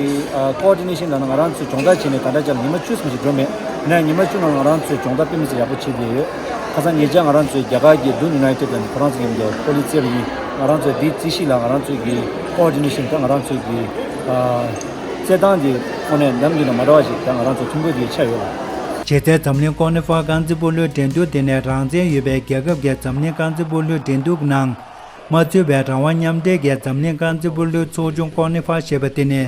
ཀོ་ཨོ་ཌི་ནེ་ཤན་ལ་ན་ང་རང་ཚོའི་སྦྱོང་བརྡར་བྱས་ནས་ད་ལྟའི་ཆ་ལ་ཉི་མ་བཅུ་ཙམ་ཞིག་འགྲོ་མེད། ཡིན་ན་ཉི་མ་བཅུ་ནང་ང་རང་ཚོའི་སྦྱོང་བརྡར་དཔེ་མི་སྲིད་ཡག་པོ་བྱེད་བསྡད་ཡོད། ཁ་སང་ཉེ་ཆར་ང་རང་ཚོའི་རྒྱ་གར་གྱི་དུན་ཡུ་ནའི་ཊེཌ་དང་ཁོ་རང་ཚོ་མཉམ་དུ་ཀོ་ལི་རྩེད་པ་ཡིན། ང་རང་ཚོའི་འདིའི་རྩིས་གཞི་ལ་ང་རང་ཚོའི་གི་ཀོ་ཨོ་ཌི་ནེ་ཤན་དང་ང་རང་ཚོའི་གི་ཨ། རྩེད་ཐང་འདི་ཁོ་ནས་ནམ་རྒྱུན་དང་མ་འདྲ་བ་ཞིག་ད་ང་རང་ཚོ་མཐུན་པོ་འདི་ཆགས་ཡོད་ལ། གཞི་རྩའི་འཛམ་གླིང་ཀོ་ནི་ཧྥ་རྐང་རྩེད་སྤོ་ལོའི་འགྲན་བསྡུར་འདི་ནི་རང་བཙན་ཡོད་པའི་རྒྱལ་ཁབ་ཀྱི་འཛམ་གླིང་རྐང་རྩེད་སྤོ་ལོའི་འགྲན་བསྡུར་གྱི་ནང་མ་ཚུད་པའི་རང་དབང་མཉམ་འབྲེལ་གྱི་འཛམ་གླིང་རྐང་རྩེད་སྤོ་ལོའི་ཚོགས་ཆུང་ཀོ་ནི་ཧྥ་ཞེས་པ་དེ་ནི་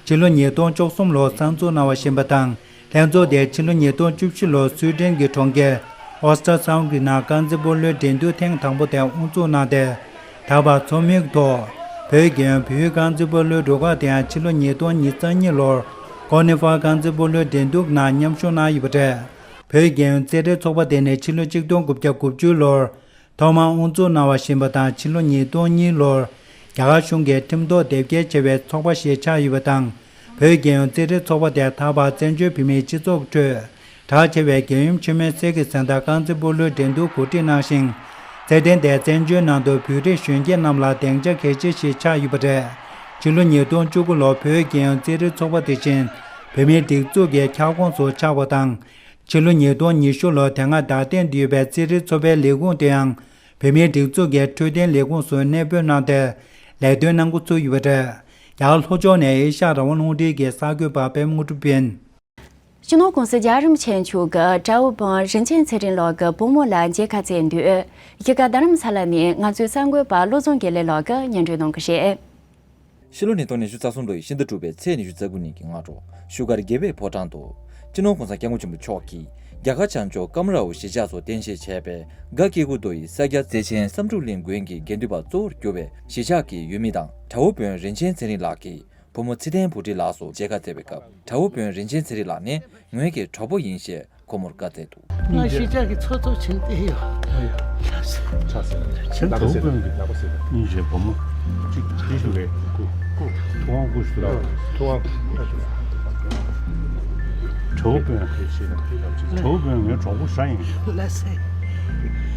ཕྱི་ལོ་ཉིས་སྟོང་བཅུ་གསུམ་ལོར་གསར་འཛུགས་གནང་བ་ཞིག་ཡིན་པ་དང་། ལྷན་ཚོགས་དེ་ཕྱི་ལོ་ཉིས་སྟོང་བཅུ་བཞི་ལོར་སུའེ་ཏེན་གྱི་གྲོང་ཁྱེར་ཨོ་སི་ཏྲ་སམ་གྱི་ནང་རྐང་རྩེད་སྤོ་ལོའི་འགྲན་བསྡུར་ཐེངས་དང་པོ་དེ་དབུ་འཛུགས་གནང་སྟེ། ད་བར་ཚོགས་མིའི་ཐོག་བོད་རྒྱལ་ཡོངས་བོད་ཡིག་རྐང་རྩེད་སྤོ་ལོའི་རུ་ཁག་དེའང་ཕྱི་ལོ་ཉིས་སྟོང་ཉེར་གཉིས་ལོར་ཀོ་ནི་ཧྥ་རྐང་རྩེད་སྤོ་ལོའི་འགྲན་བསྡུར་ནང་མཉམ་ཞུགས་གནང་ཡོད་པ་རེད། བོད་རྒྱལ་ཡོངས་རྩེད་རིགས་ཚོགས་པ་དེ་ནི་ཕྱི་ལོ་ཆིག་སྟོང་དགུ་བརྒྱ་དགུ་བཅུ་ལོར་ཐོག་མར་དབུ་འཛུགས་གནང་བ་ཞིག་ཡིན་པ་དང་། ཕྱི་ལོ་ཉིས་སྟོང་གཉིས་ལོར་རྒྱ་གར་གཞུང་གིས་ཁྲིམས་ཐོག་དེབ་སྐྱེལ་བྱས་པའི་ཚོགས་པ་ཞིག་ཆགས་ཡོད་པ་དང་། བོད་རྒྱལ་ཡོངས་རྩེད་རིགས་ཚོགས་པ་དེ་ད་བར་བཙན་བྱོལ་བོད་མིའི་སྤྱི་ཚོགས་ཁྲོད་གྲགས་ཆེ་བའི་རྒྱལ་ཡུམ་ཆེན་མོའི་གསེར་གྱི་གཟེངས་རྟགས་རྐང་རྩེད་སྤོ་ལོའི་འགྲན་བསྡུར་གོ་སྒྲིག་གནང་ཞིང་། རྩེད་འགྲན་དེ་བཙན་བྱོལ་ནང་དུ་བོད་རིགས་གཞོན་སྐྱེས་རྣམས་ལ་སྡིངས་ཆ་གལ་ཆེ་ཞིག་ཆགས་ཡོད་པ་རེད། ཕྱི་ལོ་ཉིས་སྟོང་བཅུ་དགུ་ལོར་བོད་རྒྱལ་ཡོངས་རྩེད་རིགས་ཚོགས་པ་དེ་བཞིན་བོད་མིའི་སྒྲིག་འཛུགས་ཀྱི་ཁྱབ་ཁོངས་སུ་ཆགས་པ་དང་། ཕྱི་ལོ་ཉིས་སྟོང་ཉི་ཤུ་ལོར་དེ་སྔ་རྡ་སྟེང་དུ་ཡོད་པའི་རྩེད་རིགས་ཚོགས་པའི་ལས་ཁུངས་དེའང་བོད་མིའི་སྒྲིག་འཛུགས་ཀྱི་འཕྲོད་བསྟེན་ལས་ཁུངས་སུ་གནས་སྤོས་གནང་སྟེ། ལས་དོན་གནང་འགོ་ཚུགས་ཡོད་པ་རེད། རྒྱ་གར་ལྷོ་ཕྱོགས་ནས་ཨེ་ཤ་ཡ་རང་དབང་རླུང་འཕྲིན་གྱི་གསར་འགོད་པ་པད་མ་དངོས་གྲུབ་ཡིན། སྤྱི་ནོར་༸གོང་ས་༸རྒྱལ་བ་རིན་པོ་ཆེ་མཆོག་གིས་དགྲ་བོ་དཔོན་རིན་ཆེན་ཚེ་རིང་ལགས་ཀྱི་བུ་མོ་ལ་མཇལ་ཁ་བསྩལ་དུས། གཞིས་ཀ་རྡ་རམ་ས་ལ་ནས་ང་ཚོའི་གསར་འགོད་པ་བློ་བཟང་དགེ་ལེགས་ལགས་ཀྱིས་སྙན་སྒྲོན་གནང་གི་རེད། ཕྱི་ལོ་ཉིས་སྟོང་ཉི་ཤུ་རྩ་གསུམ་ལོའི་ཕྱི་ཟླ་དྲུག་པའི་ཚེས་ཉི་ཤུ་རྩ་དགུ་ཉིན་གྱི་སྔ་དྲོ། བཞུགས་སྒར་དགེ་བའི་ཕོ་བྲང་དུ། སྤྱི་ནོར་༸གོང་ས་༸སྐྱབས་མགོན་ཆེན་པོ་མཆོག་གིས་རྒྱ་གར་བྱང་ཕྱོགས་ཀམ་རའོ་གཞིས་ཆགས་སུ་རྟེན་གཞི་བྱས་པའི་ག་ཀེ་ཀུ་རྡོ་ཡི་ས་སྐྱ་བརྩེ་ཆེན་བསམ་འགྲུབ་གླིང་དགོན་གྱི་དགེ་འདུན་པ་གཙོ་བོར་གྱུར་བའི་གཞིས་ཆགས་ཀྱི་ཡུལ་མི་དང་། དགྲ་བོ་དཔོན་རིན་ཆེན་ཚེ་རིང་ལགས་ཀྱི་བུ་མོ་ཚེ་བརྟན་བུ་ཁྲིད་ལགས་སུ་མཇལ་ཁ་བསྩལ་བའི་སྐབས། དགྲ་བོ་དཔོན་རིན་ཆེན་ཚེ་རིང་ལགས་ནི་ངོས་ཀྱི་གྲོགས་པོ་ཡིན་ཞེས་སྒོར་མོར་བཀའ་སྩལ་འདུག། ང་གཞིས་ཆགས་ཀྱི་ཚོགས་གཙོ་ཕྱིན་ཏེ་ཡོད། ཆགས་སེ། ཆགས་སེ། ཆེན་དུ་དཔོན་གྱི་ནག་པ་ཟེར་བ། གཉིས་བྱས་བུ་མོ། གཅིག་གཅིག་ཞུ་བའི། ཐུབ་དབང་སྐུ་ཞུ་ལ། ཐུབ་དབང་སྐུ་ཞུ་ལ། དྲ་བོ་དཔོན། དྲ་བོ་དཔོན་ངའི་གྲོགས་པོ་ཧྲ་ཡིན། ལ་སེ།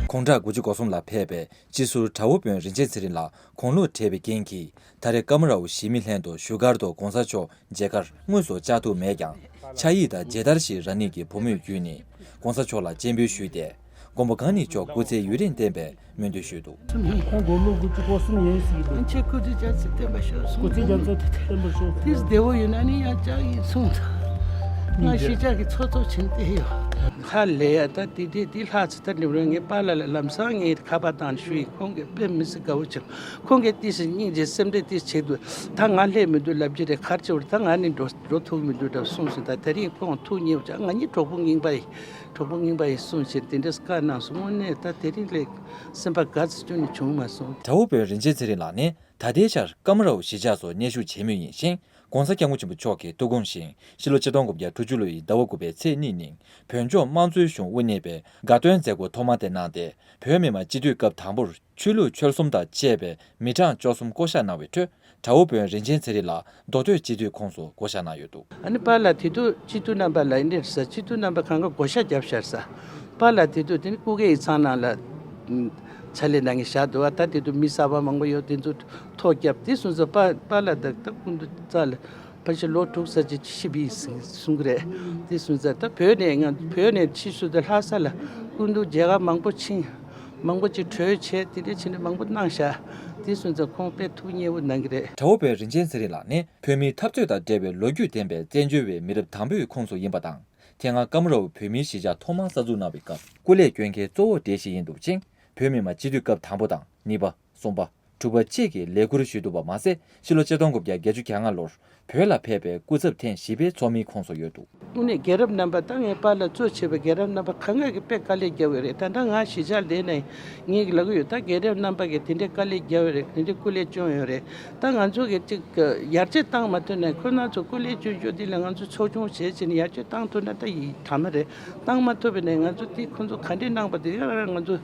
ཁོང་ཁྲ་དགུ་བཅུ་གོ་གསུམ་ལ་ཕེབས་པའི་སྤྱི་ཟུར་དགྲ་བོ་དཔོན་རིན་ཆེན་ཚེ་རིང་ལགས་དགུང་ལོ་བགྲེས་པའི་རྐྱེན་གྱིས། ད་རེས་ཀམ་རའོ་གཞིས་མི་ལྷན་དུ་བཞུགས་སྒར་དུ་༸གོང་ས་མཆོག་མཇལ་ཁར་དངོས་སུ་བཅར་ཐུབ་མེད་ཀྱང་། ཕྱག་ཡིག་དང་མཇལ་དར་ཞིག་རང་ཉིད་ཀྱི་བུ་མོས་བརྒྱུད་ནས་༸གོང་ས་མཆོག་ལ་སྤྱན་འབུལ་ཞུས་ཏེ། མགོན་པོ་གང་ཉིད་མཆོག་སྐུ་ཚེ་ཡུན་རིང་བརྟན་པའི་སྨོན་འདུན་ཞུས་འདུག། ཁོང་དགུང་ལོ་དགུ་བཅུ་གོ་གསུམ་ཡིན་ཟེར་གྱི་འདུག། ཁྱེད་སྐུ་ཚེ་རྒྱ་ཆེ་བརྟན་པ་ཤོག་གསུངས། སྐུ་ཚེ་རྒྱ་མཚོ་བརྟན་པར་ཤོག། དེས་བདེ་བོ་ཡོད་ན་ནི་ཡང་ཅག་ཡིན་གསུངས། ང་གཞིས་ཆགས་ཀྱི་ཚོགས་གཙོ་ཕྱིན་ཏེ་ཡོད། ཧ་ལས་ཡ། ད་དེ་དེ་དེ་ལྷག་ཚེ་ད་འགྲིམ་རོགས། ངའི་པཱ་ལགས་ལ་ལམ་སང་ངའི་ཁ་པར་བཏང་ནས་ཞུས་ཡིན། ཁོང་གིས་དཔེ་མི་སྲིད་དགའ་བོ་བྱུང་། ཁོང་གིས་ཏིས་སྙིང་རྗེ་སེམས་ཁྲལ་ཏིས་བྱེད་དུས། ད་ང་སླེབས་མི་འདུག་ལབ་ཀྱི་རེད། ག་རེ་བྱེད་དགོས་རེད། ད་ང་ནི་འགྲོ་འགྲོ་ཐུབ་མི་འདུག་འདྲ་གསུངས་སོང་། ད་དེ་རིང་ཁོང་ཐུགས་མཉེས་བྱ། ང་གཉིས་གྲོགས་པོ་རྙིང་པ་ཡིན། གྲོགས་པོ་རྙིང་པ་ཡིན་གསུངས་བྱས་དེ་འདྲས་བཀའ་གནང་སོང་། དངོས་གནས་ད་དེ་རིང་ལས་སེམས་པ་དགའ་ཙམ་ཅུང་ནས་བྱུང་མ་སོང་། དགྲ་བོ་དཔོན་རིན་ཆེན་ཚེ་རིང་ལགས་ནི་ད་ལྟའི་ཆར་ཀམ་རའོ་གཞིས་ཆགས་སུ་གནས་བཞུགས་བྱེད་མུས་ཡིན་ཞིང་། ༸གོང་ས་༸སྐྱབས་མགོན་ཆེན་པོ་མཆོག་གི་ཐུགས་དགོངས་བཞིན། ཕྱི་ལོ་ཆིག་སྟོང་དགུ་བརྒྱ་དྲུག་ཅུ་ལོའི་ཟླ་བ་དགུ་པའི་ཚེས་གཉིས་ཉིན་བོད་ལྗོངས་དམངས་གཙོའི་གཞུང་དབུ་བརྙེས་པའི་དགའ་སྟོན་མཛད་སྒོ་ཐོག་མ་དེ་གནང་སྟེ། བོད་མི་མང་སྤྱི་འཐུས་སྐབས་དང་པོར་ཆོས་ལུགས་ཆོལ་གསུམ་དང་བཅས་པའི་མི་གྲངས་བཅུ་གསུམ་བསྐོ་གཞག་གནང་བའི་ཁྲོད། དགྲ་བོ་དཔོན་རིན་ཆེན་ཚེ་རིང་ལགས་མདོ་སྟོད་སྤྱི་འཐུས་ཁོངས་སུ་བགོ་བཤའ་གནང་ཡོད་འདུག། ཨ་ནི་པཱ་ལགས་དེ་དུས་སྤྱི་འཐུས་རྣམ་པ་ལ་ཨེ་འདྲས་ཟེར། སྤྱི་འཐུས་རྣམ་པ་གང་ག་བགོ་བཤའ་བརྒྱབ་ཤར་ས། པཱ་ལགས་དེ་དུས་དེ་ནི་སྐུ་སྒེར་ཡིག་ཚང་ནང་ལ་ཕྱག་ལས་གནང་གི་བཞག་འདུག་བ། ད་དེ་དུས་མི་གསར་པ་མང་པོ་ཡོད། དེ་ཚོ་ཐོ་བརྒྱབ། དེ་སོང་ཙང་པཱ་པཱ་ལགས་ད་ད་སྐུ་མདུན་རྩ་ལ་ཕལ་ཆེར་ལོ་དྲུག་ཙམ་ཅིག་ཤི་བའི་གསུང་གི་རེད། དེ་སོང་ཙང་ད་བོད་ནས་ང་བོད་ནས་ཕྱིས་སུ་ད་ལྷ་ས་ལ་སྐུ་མདུན་མཇལ་ཁ་མང་པོ་ཕྱིན། མང་པོ་ཅིག་གྲོས་བྱས། དེ་འདྲ་བྱས་ནས་མང་པོ་གནང་ཤག། དེ་སོང་ཙང་ཁོང་དཔེ་ཐུགས་མཉེས་པོ་གནང་གི་རེད། དགྲ་བོ་དཔོན་རིན་ཆེན་ཚེ་རིང་ལགས་ནི་བོད་མིའི་འཐབ་རྩོད་དང་འབྲེལ་བའི་ལོ་རྒྱུས་ལྡན་པའི་བཙན་བྱོལ་བའི་མི་རབས་དང་པོའི་ཁོངས་སུ་ཡིན་པ་དང་། དེ་སྔ་ཀམ་རོའུ་བོད་མིའི་གཞིས་ཆགས་ཐོག་མར་གསར་འཛུགས་གནང་བའི་སྐབས་སྐུ་ལས་སྐྱོན་མཁན་གཙོ་བོ་གྲས་ཤིག་ཡིན་འདུག་ཅིང་། བོད་མི་མང་སྤྱི་འཐུས་སྐབས་དང་པོ་དང་གཉིས་པ། གསུམ་པ། དྲུག་པ་བཅས་ཀྱི་ལས་ཁུར་ཞུས་འདུག་པ་མ་ཟད། ཕྱི་ལོ་ཆིག་སྟོང་དགུ་བརྒྱ་བརྒྱད་ཅུ་གྱ་ལྔ་ལོར་བོད་ལ་ཕེབས་པའི་སྐུ་ཚབ་ཐེངས་བཞི་པའི་ཚོགས་མིའི་ཁོངས་སུ་ཡོད་འདུག། དངོས་གནས་རྒན་རབས་རྣམ་པ་ད་ངའི་པཱ་ལགས་གཙོ་བྱས་པའི་རྒན་རབས་རྣམ་པ་གང་ག་གིས་དཔེ་དཀའ་ལས་བརྒྱབ་ཡོད་རེད། ད་ལྟ་ང་གཞིས་ཆགས་ལས་ནས་ངས་ལབ་ཀྱི་ཡོད། ད་རྒན་རབས་རྣམ་པ་གིས་དེ་འདྲའི་དཀའ་ལས་བརྒྱབ་ཡོད་རེད། དེ་འདྲའི་སྐུ་ལས་བསྐྱོན་ཡོད་རེད། ད་ང་ཚོ་གིས་ཅིག་ཡར་རྒྱས་བཏང་མ་ཐུབ་ན། ཁོ་རང་ཚོ་སྐུ་ལས་བསྐྱོན་རྒྱུ་འདི་ལ་ང་ཚོ་ཚོགས་ཆུང་བྱས་བྱས་ནས་ཡར་རྒྱས་བཏང་ཐུབ་ན་ད་ཡིན། དྲ་མ་རེད། བཏང་མ་ཐུབ་པ་ནས་ང་ཚོ་འདི་ཁོ་ཚོ་ག་འདྲས་གནང་པ་དེ་ཡང་ང་ཚོ་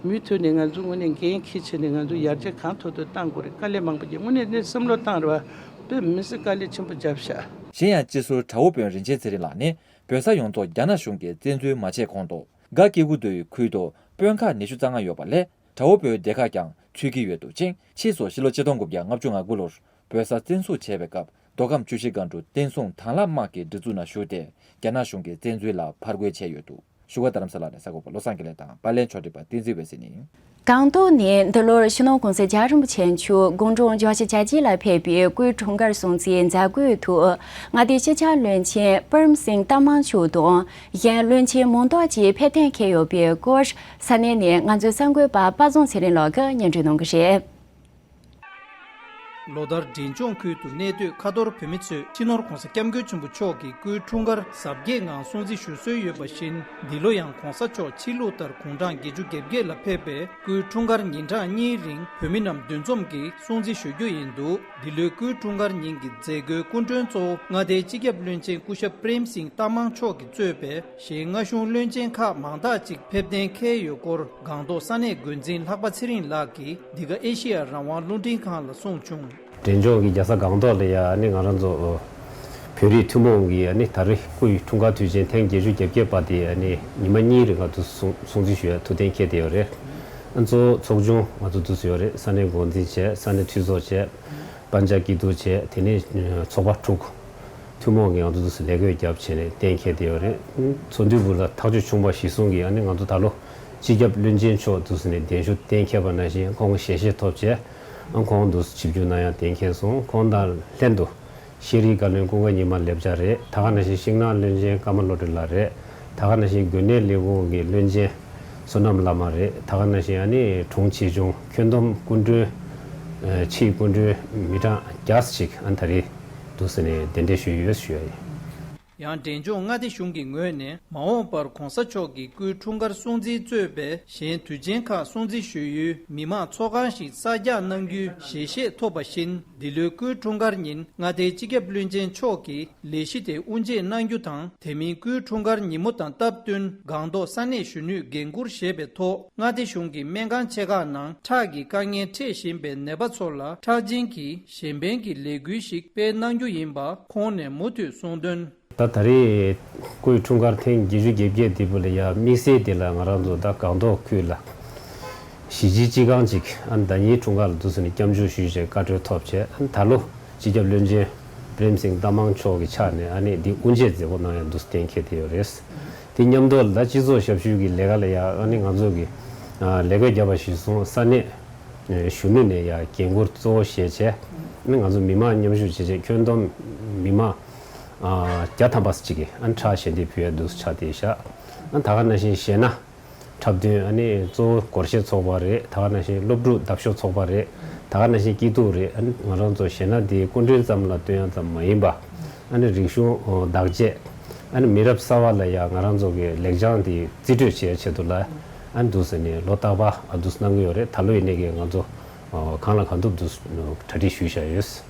མུ་མཐུད་ནས་ང་ཚོ་དངོས་གནས་འགན་འཁྱེར་བྱས་ནས་ང་ཚོ་ཡར་རྒྱས་གང་ཐུབ་ཐུབ་བཏང་དགོས་རེད། དཀའ་ལས་མང་པོ་བརྒྱབ། དངོས་གནས་ནས་བསམ་བློ་བཏང་རེད་བ། དཔེ་མི་སྲིད་དཀའ་ལས་ཆེན་པོ་བརྒྱབ་ཤག། གཞན་ཡང་སྤྱི་ཟུར་དགྲ་བོ་དཔོན་རིན་ཆེན་ཚེ་རིང་ལགས་ནི་བོད་ས་ཡོངས་རྫོགས་རྒྱ་ནག་གཞུང་གིས་བཙན་འཛུལ་མ་བྱས་གོང་དུ། སྒ་ཀེ་ཀུ་རྡོའི་ཁུལ་དུ་དཔོན་ཁག་ཉི་ཤུ་རྩ་ལྔ་ཡོད་པ་ལས། དགྲ་བོ་དཔོན་སྡེ་ཁག་ཀྱང་ཚུད་ཀྱི་ཡོད་འདུག་ཅིང་། ཕྱིས་སུ་ཕྱི་ལོ་ཆིག་སྟོང་དགུ་བརྒྱ་ལྔ་བཅུ་ང་དགུ་ལོར་བོད་ས་བཙན་བཟུང་བྱས་པའི་སྐབས། མདོ་ཁམས་ཆུ་བཞི་སྒང་དྲུག་བསྟན་སྲུང་དྭང་བླངས་དམག་གི་སྒྲིག་འཛུགས་ནང་ཞུགས་ཏེ། རྒྱ་ནག་གཞུང་གིས་བཙན་འཛུལ་ལ་ཕར་རྒོལ་བྱས་ཡོད་འདུག། བཞུགས་སྒར་རྡ་རམ་ས་ལ་ནས་གསར་འགོད་པ་བློ་བཟང་དགེ་ལེགས་དང་པར་ལེན་ཕྱོགས་སྒྲིག་པ་བསྟན་འཛིན་འོད་ཟེར་ཡིན། སྒང་ཏོག་ནས་འདི་ལོར་སྤྱི་ནོར་༸གོང་ས་༸རྒྱལ་བ་རིན་པོ་ཆེ་མཆོག་དགུང་གྲངས་བརྒྱད་ཅུ་གྱ་གཅིག་ལ་ཕེབས་པའི་སྐུའི་འཁྲུངས་སྐར་སྲུང་བརྩིའི་མཛད་སྒོའི་ཐོག། མངའ་སྡེའི་སྤྱི་ཁྱབ་བློན་ཆེན་པུར་རིམ་སིང་ཏ་མང་མཆོག་དང་། གཞན་བློན་ཆེན་མང་དག་ཅིག་ཕེབས་གཏན་འཁེལ་ཡོད་པའི་སྐོར། ས་གནས་ནས་ང་ཚོའི་གསར་འགོད་པ་པ་བཟང་ཚེ་རིང་ལགས་ཀྱིས་སྙན་སྒྲོན་གནང་གི་རེད། ལོ་ལྟར་འབྲས་ལྗོངས་ཁུལ་དུ་གནས་སྡོད་ཁ་ཐོར་བོད་མི་ཚོས་སྤྱི་ནོར་༸གོང་ས་༸སྐྱབས་མགོན་ཆེན་པོ་མཆོག་གི་སྐུའི་འཁྲུངས་སྐར་གཟབ་རྒྱས་ངང་སྲུང་བརྩི་ཞུ་སྲོལ་ཡོད་པ་བཞིན། འདི་ལོ་ཡང་༸གོང་ས་མཆོག་ཕྱི་ལུགས་ལྟར་དགུང་གྲངས་བརྒྱད་ཅུ་གྱ་བརྒྱད་ལ་ཕེབས་པའི་སྐུའི་འཁྲུངས་སྐར་ཉིན་གྲངས་གཉིས་རིང་བོད་མི་རྣམས་འདུ་འཛོམས་ཀྱིས་སྲུང་བརྩི་ཞུ་རྒྱུ་ཡིན་འདུག། འདི་ལོའི་སྐུའི་འཁྲུངས་སྐར་ཉིན་གྱི་མཛད་སྒོའི་སྐུ་མགྲོན་གཙོ་བོ་མངའ་སྡེའི་སྤྱི་ཁྱབ་བློན་ཆེན་སྐུ་ཞབས་པུར་རིམ་སིང་ཏ་མང་མཆོག་གིས་གཙོས་པའི་གཞན་མངའ་གཞུང་བློན་ཆེན་ཁག་མང་དག་ཅིག་ཕེབས་གཏན་འཁེལ་ཡོད་སྐོར། སྒང་ཏོག་ས་གནས་འགོ་འཛིན་ལྷག་པ་ཚེ་རིང་ལགས་ཀྱིས་འདི་ག་ཨེ་ཤེ་ཡ་རང་དབང་རླུང་འཕྲིན་ཁང་ལ་གསུངས་བྱུང་། འབྲས་ལྗོངས་ཀྱི་རྒྱལ་ས་སྒང་ཏོག་ལ་ཡ་ཨ་ནི་ང་རང་ཚོ་བོད་རིགས་ཐུན་མོང་གི་ཨ་ནི་ད་རེས་སྐུའི་འཁྲུངས་སྐར་དུས་ཆེན་ཐེངས་བརྒྱད་ཅུ་གྱ་བརྒྱད་པ་དེ་ཨ་ནི་ཉི་མ་གཉིས་རིང་ང་ཚོ་སྲུང་སྲུང་བརྩི་ཞུ་ཡ་ཐུགས་གཏན་འཁེལ་བསྡད་ཡོད་རེད། ཨ་གཙོ་བོ་ཚོགས་ཆུང་ང་ཚོ་འདུས་སུ་ཡོད་རེད། ས་གནས་འགོ་འཛིན་བྱས། ས་གནས་འཐུས་ཚོགས་བྱས། དཔལ་འབྱོར་སྐྱིད་སྡུག་བྱས། དེ་ནས་ཚོགས་པ་དྲུག་ཐུན་མོང་གི་ང་ཚོ་འདུས་སུ་ལས་བགོས་བརྒྱབ་བྱས་ནས་གཏན་འཁེལ་བསྡད་ཡོད་རེད། ཚོགས་འདུའི་སྦུག་ལ་ཐག་གཅོད་བྱུང་བ་གཞིར་བཟུང་གིས་ཨ་ནི་ང་ཚོ་ད་ལོ་སྤྱི་ཁྱབ་བློན་ཆེན་མཆོག་འདུས་སུ་ནས་གདན་ཞུ་གཏན་འཁེལ་བ་ནང་བཞིན་ཁོང་གི་ཞལ་བཞེས་ཐོབ་བྱས། ཨ་ཁོང་འདུས་སུ་ཆིབས་བསྒྱུར་གནང་ཡ་གཏན་འཁེལ་སོང་། ཁོང་དང་ལྷན་དུ་ཤེས་རིག་བཀའ་བློན་ཀུན་དགའ་ཉི་མ་ལེབ་ཅ་རེད། ད་ག་ནང་བཞིན་ཤིང་ནགས་བློན་ཆེན་ཀརྨ་བློ་གྲོས་ལགས་རེད། ད་ག་ནང་བཞིན་དགོན་གནས་ལས་ཁུངས་ཀྱི་བློན་ཆེན་བསོད་ནམས་བླ་མ་རེད། ད་ག་ནང་བཞིན་ཨ་ནི་དྲུང་ཆེ་ཆུང་ཁྱོན་བསྡོམས་སྐུ་མགྲོན། ཨ་ཕྱིའི་སྐུ་མགྲོན་མི་གྲངས་བརྒྱ་ཙམ་ཅིག་ཨ་ནི་ད་རེས་འདུས་སེ་ནས་གདན་འདྲེན་ཞུས་ཡོད་ཞུ་ཡ་ཡིན། ཡང་འབྲས་ལྗོངས་མངའ་སྡེ་གཞུང་གི་ངོས་ནས་མ་འོངས་པར་༸གོང་ས་མཆོག་གི་སྐུའི་འཁྲུངས་སྐར་སྲུང་བརྩི་གཙོས་པའི་གཞན་དུས་ཆེན་ཁག་སྲུང་བརྩི་ཞུ་ཡུལ་མི་མང་ཚོགས་ཁང་ཞིག་གསར་རྒྱག་གནང་རྒྱུའི་ཞལ་བཞེས་ཐོབ་པ་བཞིན། འདི་ལོའི་སྐུའི་འཁྲུངས་སྐར་ཉིན་མངའ་སྡེའི་སྤྱི་ཁྱབ་བློན་ཆེན་མཆོག་གིས་ལས་གཞི་དེ་དབུ་འབྱེད་གནང་རྒྱུ་དང་། དེ་མིན་སྐུའི་འཁྲུངས་སྐར་ཉིན་མོ་དང་སྟབས་བསྟུན་སྒང་ཏོག་ས་གནས་གཞོན་ནུས་འགན་འཁུར་བཞེས་པའི་ཐོག་མངའ་སྡེ་གཞུང་གི་སྨན་ཁང་ཆེ་ཁག་ནང་ཁྲག་གི་དཀའ་ངལ་འཕྲད་བཞིན་པའི་ནད་པ་ཚོ་ལ་ཁྲག་སྦྱིན་གྱི་གཞན་ཕན་གྱི་ལས་འགུལ་ཞིག་སྤེལ་གནང་རྒྱུ་ཡིན་པ་ཁོང་ནས་མུ་མཐུད་གསུངས་དོན། ད་ད་རེས་སྐུའི་འཁྲུངས་སྐར་ཐེངས་བརྒྱད་ཅུ་གྱ་བརྒྱད་འདི་བོ་ལ་ཡ་དམིགས་བསལ་དེ་ལ་ང་རང་ཚོ་ད་སྒང་ཏོག་ཁུལ་ལ་གཞིས་བྱེས་སྤྱི་ཁང་ཅིག་ཨ་ནི་ཟླ་ཉིན་འཁྲུངས་སྐར་ལ་འདུག་སེ་ནས་སྐྱབས་འཇུག་ཞུས་བྱས་བཀའ་འཁྲོལ་ཐོབ་བྱས། ཨ་ནི་ད་ལོ་སྤྱི་ཁྱབ་བློན་ཆེན་པྲེམ་སིང་ཏ་མང་མཆོག་གི་ཕྱག་ནས་ཨ་ནི་འདི་དབུ་འབྱེད་མཛད་སྒོ་གནང་ཡ་འདུག་སེ་གཏན་འཁེལ་བསྡད་ཡོད་རེད། དེ་མཉམ་དུ་ལ་སྤྱི་ཚོགས་ཞབས་ཞུ་གི་ལས་ཀ་ལ་ཡ་ཨ་ནི་ང་ཚོ་གི་ཨ་ལས་ཀ་བརྒྱབ་པ་གཞིར་བཟུང་ས་གནས་གཞོན་ནུ་ནས་ཡ་འགན་འཁུར་གཙོ་བོ་བཞེས་བྱས། ཨ་ནི་ང་ཚོ་མི་མང་མཉམ་ཞུགས་བྱས་བྱས་ཁྱོན་བསྡོམས་མི་མང་ཨ་བརྒྱ་ཐམ་པ་ཅིག་གིས་ཨ་ནི་ཁྲག་ཞལ་འདེབས་ཕུལ་ཡ་འདུག་སེ་ཆགས་བསྡད་ཤག། ཨ་ནི་ད་ག་ནང་བཞིན་གཞས་སྣ་འཁྲབ་སྟོན། ཨ་ནི་གཙོ་བོ་སྒོར་གཞས་ཚོགས་པ་རེད། ད་ག་ནང་བཞིན་སློབ་ཕྲུག་འདབ་གཤོག་ཚོགས་པ་རེད། ད་ག་ནང་བཞིན་སྐྱིད་སྡུག་རེད། ཨ་ནི་ང་རང་ཚོ་གཞས་སྣ་འདི་སྐུ་མགྲོན་ཙམ་ལ་སྟོན་ཡ་ཙམ་མ་ཡིན་པ། ཨ་ནི་རིག་གཞུང་བདག་གཅེས། ཨ་ནི་མི་རབས་གསར་པ་ལ་ཡང་ང་རང་ཚོ་གི་ལེགས་བྱང་འདི་རྩིས་སྤྲོད་བྱེད་ཡ་ཆེད་དུ་ལ། ཨ་ནི་འདུག་སེ་ནས་ལོ་རྟག་པར་ཨ་འདུག་སེ་གནང་གི་ཡོད་རེད། ད་ལོ་ཡིན་ནའི་གི་ང་ཚོ་གང་ལ་གང་ཐུབ་འདུག་སེ་གྲ་སྒྲིག་ཞུས་བཞག་ཡོད།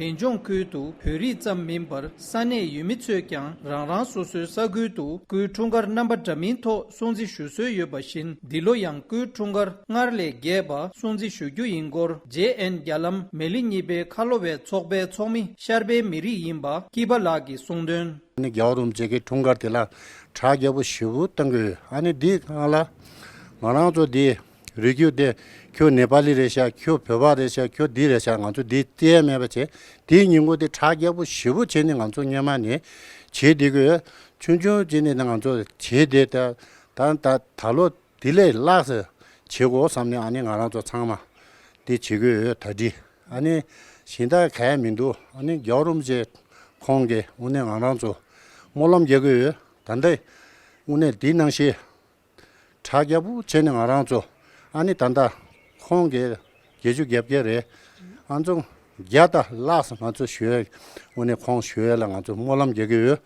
འབྲས་ལྗོངས་ཁུལ་དུ་བོད་རིགས་ཙམ་མིན་པར་ས་གནས་ཡུལ་མི་ཚོས་ཀྱང་རང་རང་སོ་སོའི་ས་ཁུལ་དུ་སྐུའི་འཁྲུངས་སྐར་རྣམ་པ་འདྲ་མིན་ཐོག་སྲུང་བརྩི་ཞུ་སྲོལ་ཡོད་པ་བཞིན། འདི་ལོ་ཡང་སྐུའི་འཁྲུངས་སྐར་སྔར་ལས་རྒྱས་པ་སྲུང་བརྩི་ཞུ་རྒྱུ་ཡིན་སྐོར། ཇེ་ཨེན་རྒྱ་ལམ་མེ་ལི་གཉིས་པའི་ཁ་ལོ་བའི་ཚོགས་པའི་ཚོགས་མི་ཤར་པའི་མི་རིགས་ཡིན་པ་སྐྱིད་པ་ལགས་ཀྱིས་གསུངས་དོན། ཨ་ནི་རྒྱལ་བ་རིན་པོ་ཆེ་གི་འཁྲུངས་སྐར་དེ་ལ་གྲ་རྒྱས་པོ་ཞེ་པོ་གཏོང་གི་ཡོད། ཨ་ནི་འདི་སྒང་ལ་ང་རང་ཚོ་འདི་རིགས་རྒྱུད་དེ་ཁྱོད་ནེ་པ་ལི་རེད་ཤག་ཁྱོད་བོད་པ་རེད་ཤག་ཁྱོད་འདི་རེད་ཤག་ང་ཚོ་འདི་བལྟས་མེད་པ་བྱས། དེའི་ཉིན་གུང་དེ་གྲ་རྒྱས་པོ་ཞེ་པོ་བྱས་ནས་ང་ཚོ་སྔོན་མ་ནས་བྱེད་བསྡད་ཀྱི་ཡོད། ཆུང་ཆུང་བྱས་ནས་ང་ཚོ་བྱེད་བསྡད། ད་ད་ད་ད་ལོ་དེ་ལས་ལྷག་ཙམ་བྱེད་དགོས་བསམ་ནས། ཨ་ནི་ང་རང་ཚོ་ཚང་མ་འདི་བྱེད་ཀྱི་ཡོད། ད་འདི་ཨ་ནི་གཞན་དག་ག་ཡང་མི་འདུག་ཨ་ནི་རྒྱལ་བ་རིན་པོ་ཆེ་ཁོང་གིས་དངོས་གནས་ང་རང་ཚོ་སྨོན་ལམ་རྒྱག་གི་ཡོད། ད་ལྟ་དངོས་གནས་འདི་ནང་བཞིན་གྲ་རྒྱས་པོ་བྱས་ནས་ང་རང་ཚོ་ཨ་ནི་ད་ལྟ་ཁོང་གིས་བརྒྱད་ཅུ་གྱ་བརྒྱད་རེད། ཨ་ཚོ་བརྒྱ་དང་ལྷག་ཙམ་ང་ཚོ་ཞུ་ཡས། དངོས་གནས་ཁོང་ཞུ་ཡས་ལ་ང་ཚོ་སྨོན་ལམ་རྒྱག་གི་ཡོད།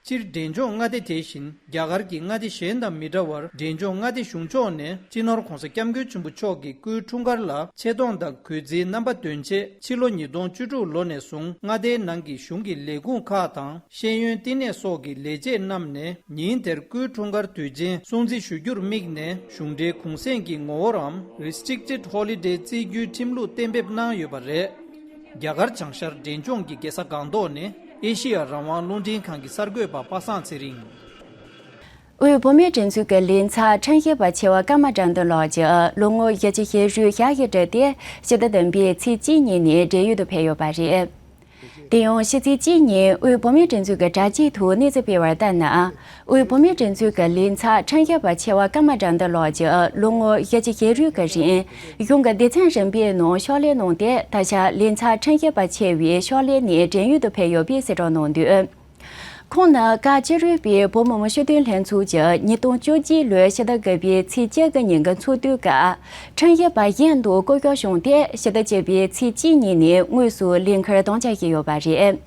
སྤྱིར་འབྲས་ལྗོངས་མངའ་སྡེ་དེ་བཞིན་རྒྱ་གར་གྱི་མངའ་སྡེ་གཞན་དང་མི་འདྲ་བར། འབྲས་ལྗོངས་མངའ་སྡེ་གཞུང་ཕྱོགས་ནས་སྤྱི་ནོར་༧གོང་ས་༧སྐྱབས་མགོན་ཆེན་པོ་མཆོག་གི་སྐུའི་འཁྲུངས་སྐར་ལ་ཆེ་མཐོང་དང་གུས་བརྩིའི་རྣམ་པ་སྟོན་ཆེད། ཕྱི་ལོ་ཉིས་སྟོང་བཅུ་དྲུག་ལོ་ནས་བཟུང་མངའ་སྡེའི་ནང་གི་གཞུང་གི་ལས་ཁུངས་ཁག་དང་། ཤེས་ཡོན་བསྟི་གནས་སོགས་ཀྱི་ལས་བྱེད་རྣམས་ནས་ཉིན་དེར་སྐུའི་འཁྲུངས་སྐར་དུས་ཆེན་སྲུང་བརྩི་ཞུ་རྒྱུར་དམིགས་ནས། གཞུང་འབྲེལ་གུང་གསེང་གི་ངོ་བོར་རམ་Restricted Holiday བརྩི་རྒྱུའི་ཁྲིམས་ལུགས་གཏན་འབེབས་གནང་ཡོད་པ་རེད། རྒྱ་གར་བྱང་ཤར་འབྲས་ལྗོངས་ཀྱི་རྒྱལ་ས་སྒང་ཏོག་ནས་ཨེ་ཤེ་ཡ་རང་དབང་རླུང་འཕྲིན་ཁང་གི་གསར་འགོད་པ་པ་སངས་ཚེ་རིང་། དབུས་བོད་མིའི་སྒྲིག་འཛུགས་ཀྱི་ལིང་ཚ་ཁྲེང་ཤེས་པ་ཆེ་བ་ཀརྨ་དགྲ་འདུལ་ལགས་ཀྱིས་ལོ་ངོ་བཞི་བཅུ་ཞེ་དྲུག་ཞག་གི་གྲངས་དེ་ཕྱི་ཟླ་བདུན་པའི་ཚེས་གཅིག་ཉིན་ནས་བགྲེས་ཡོལ་དུ་ཕེབས་ཡོད་པ་རེད། དེ་ཡང་ཕྱི་ཚེས་གཅིག་ཉིན་དབུས་བོད་མིའི་སྒྲིག་འཛུགས་ཀྱི་དྲ་རྒྱའི་ཐོག་གནས་ཚུལ་སྤེལ་བར་ལྟར་ན། དབུས་བོད་མིའི་སྒྲིག་འཛུགས་ཀྱི་ལིང་ཚ་ཁྲེང་ཤེས་པ་ཆེ་བ་ཀརྨ་དགྲ་འདུལ་ལགས་ཀྱིས་ལོ་ངོ་བཞི་བཅུ་ཞེ་དྲུག་གི་རིང་གཞུང་གི་སྡེ་ཚན་རིམ་པའི་ནང་ཕྱག་ལས་གནང་སྟེ། ད་ཆ་ལིང་ཚ་ཁྲེང་ཤེས་པ་ཆེ་བའི་ཕྱག་ལས་ནས་བགྲེས་ཡོལ་དུ་ཕེབས་ཡོད་པའི་གསལ་བསྒྲགས་གནང་འདུག་ཁོང་ནི་བཀའ་བཅུ་དྲུག་པའི་བོད་མི་མང་སྤྱི་འཐུས་ལྷན་ཚོགས་ཀྱི་ཉིས་སྟོང་བཅུ་གཅིག་ལོའི་ཕྱི་ཟླ་དགུ་པའི་ཚེས་བཅུ་དགུ་ཉིན་གྱི་ཚོགས་དུས་སྐབས་ཁྲེང་ཤེས་པ་གཞན་དུ་བསྐོ་བཞག་བྱུང་སྟེ། ཕྱི་ཟླ་བཅུ་པའི་ཚེས་གཅིག་ཉིན་ནས་དངོས་སུ་ལས་འཁུར་དམ་བཅའ་བཞེས་ཡོད་པ་རེད།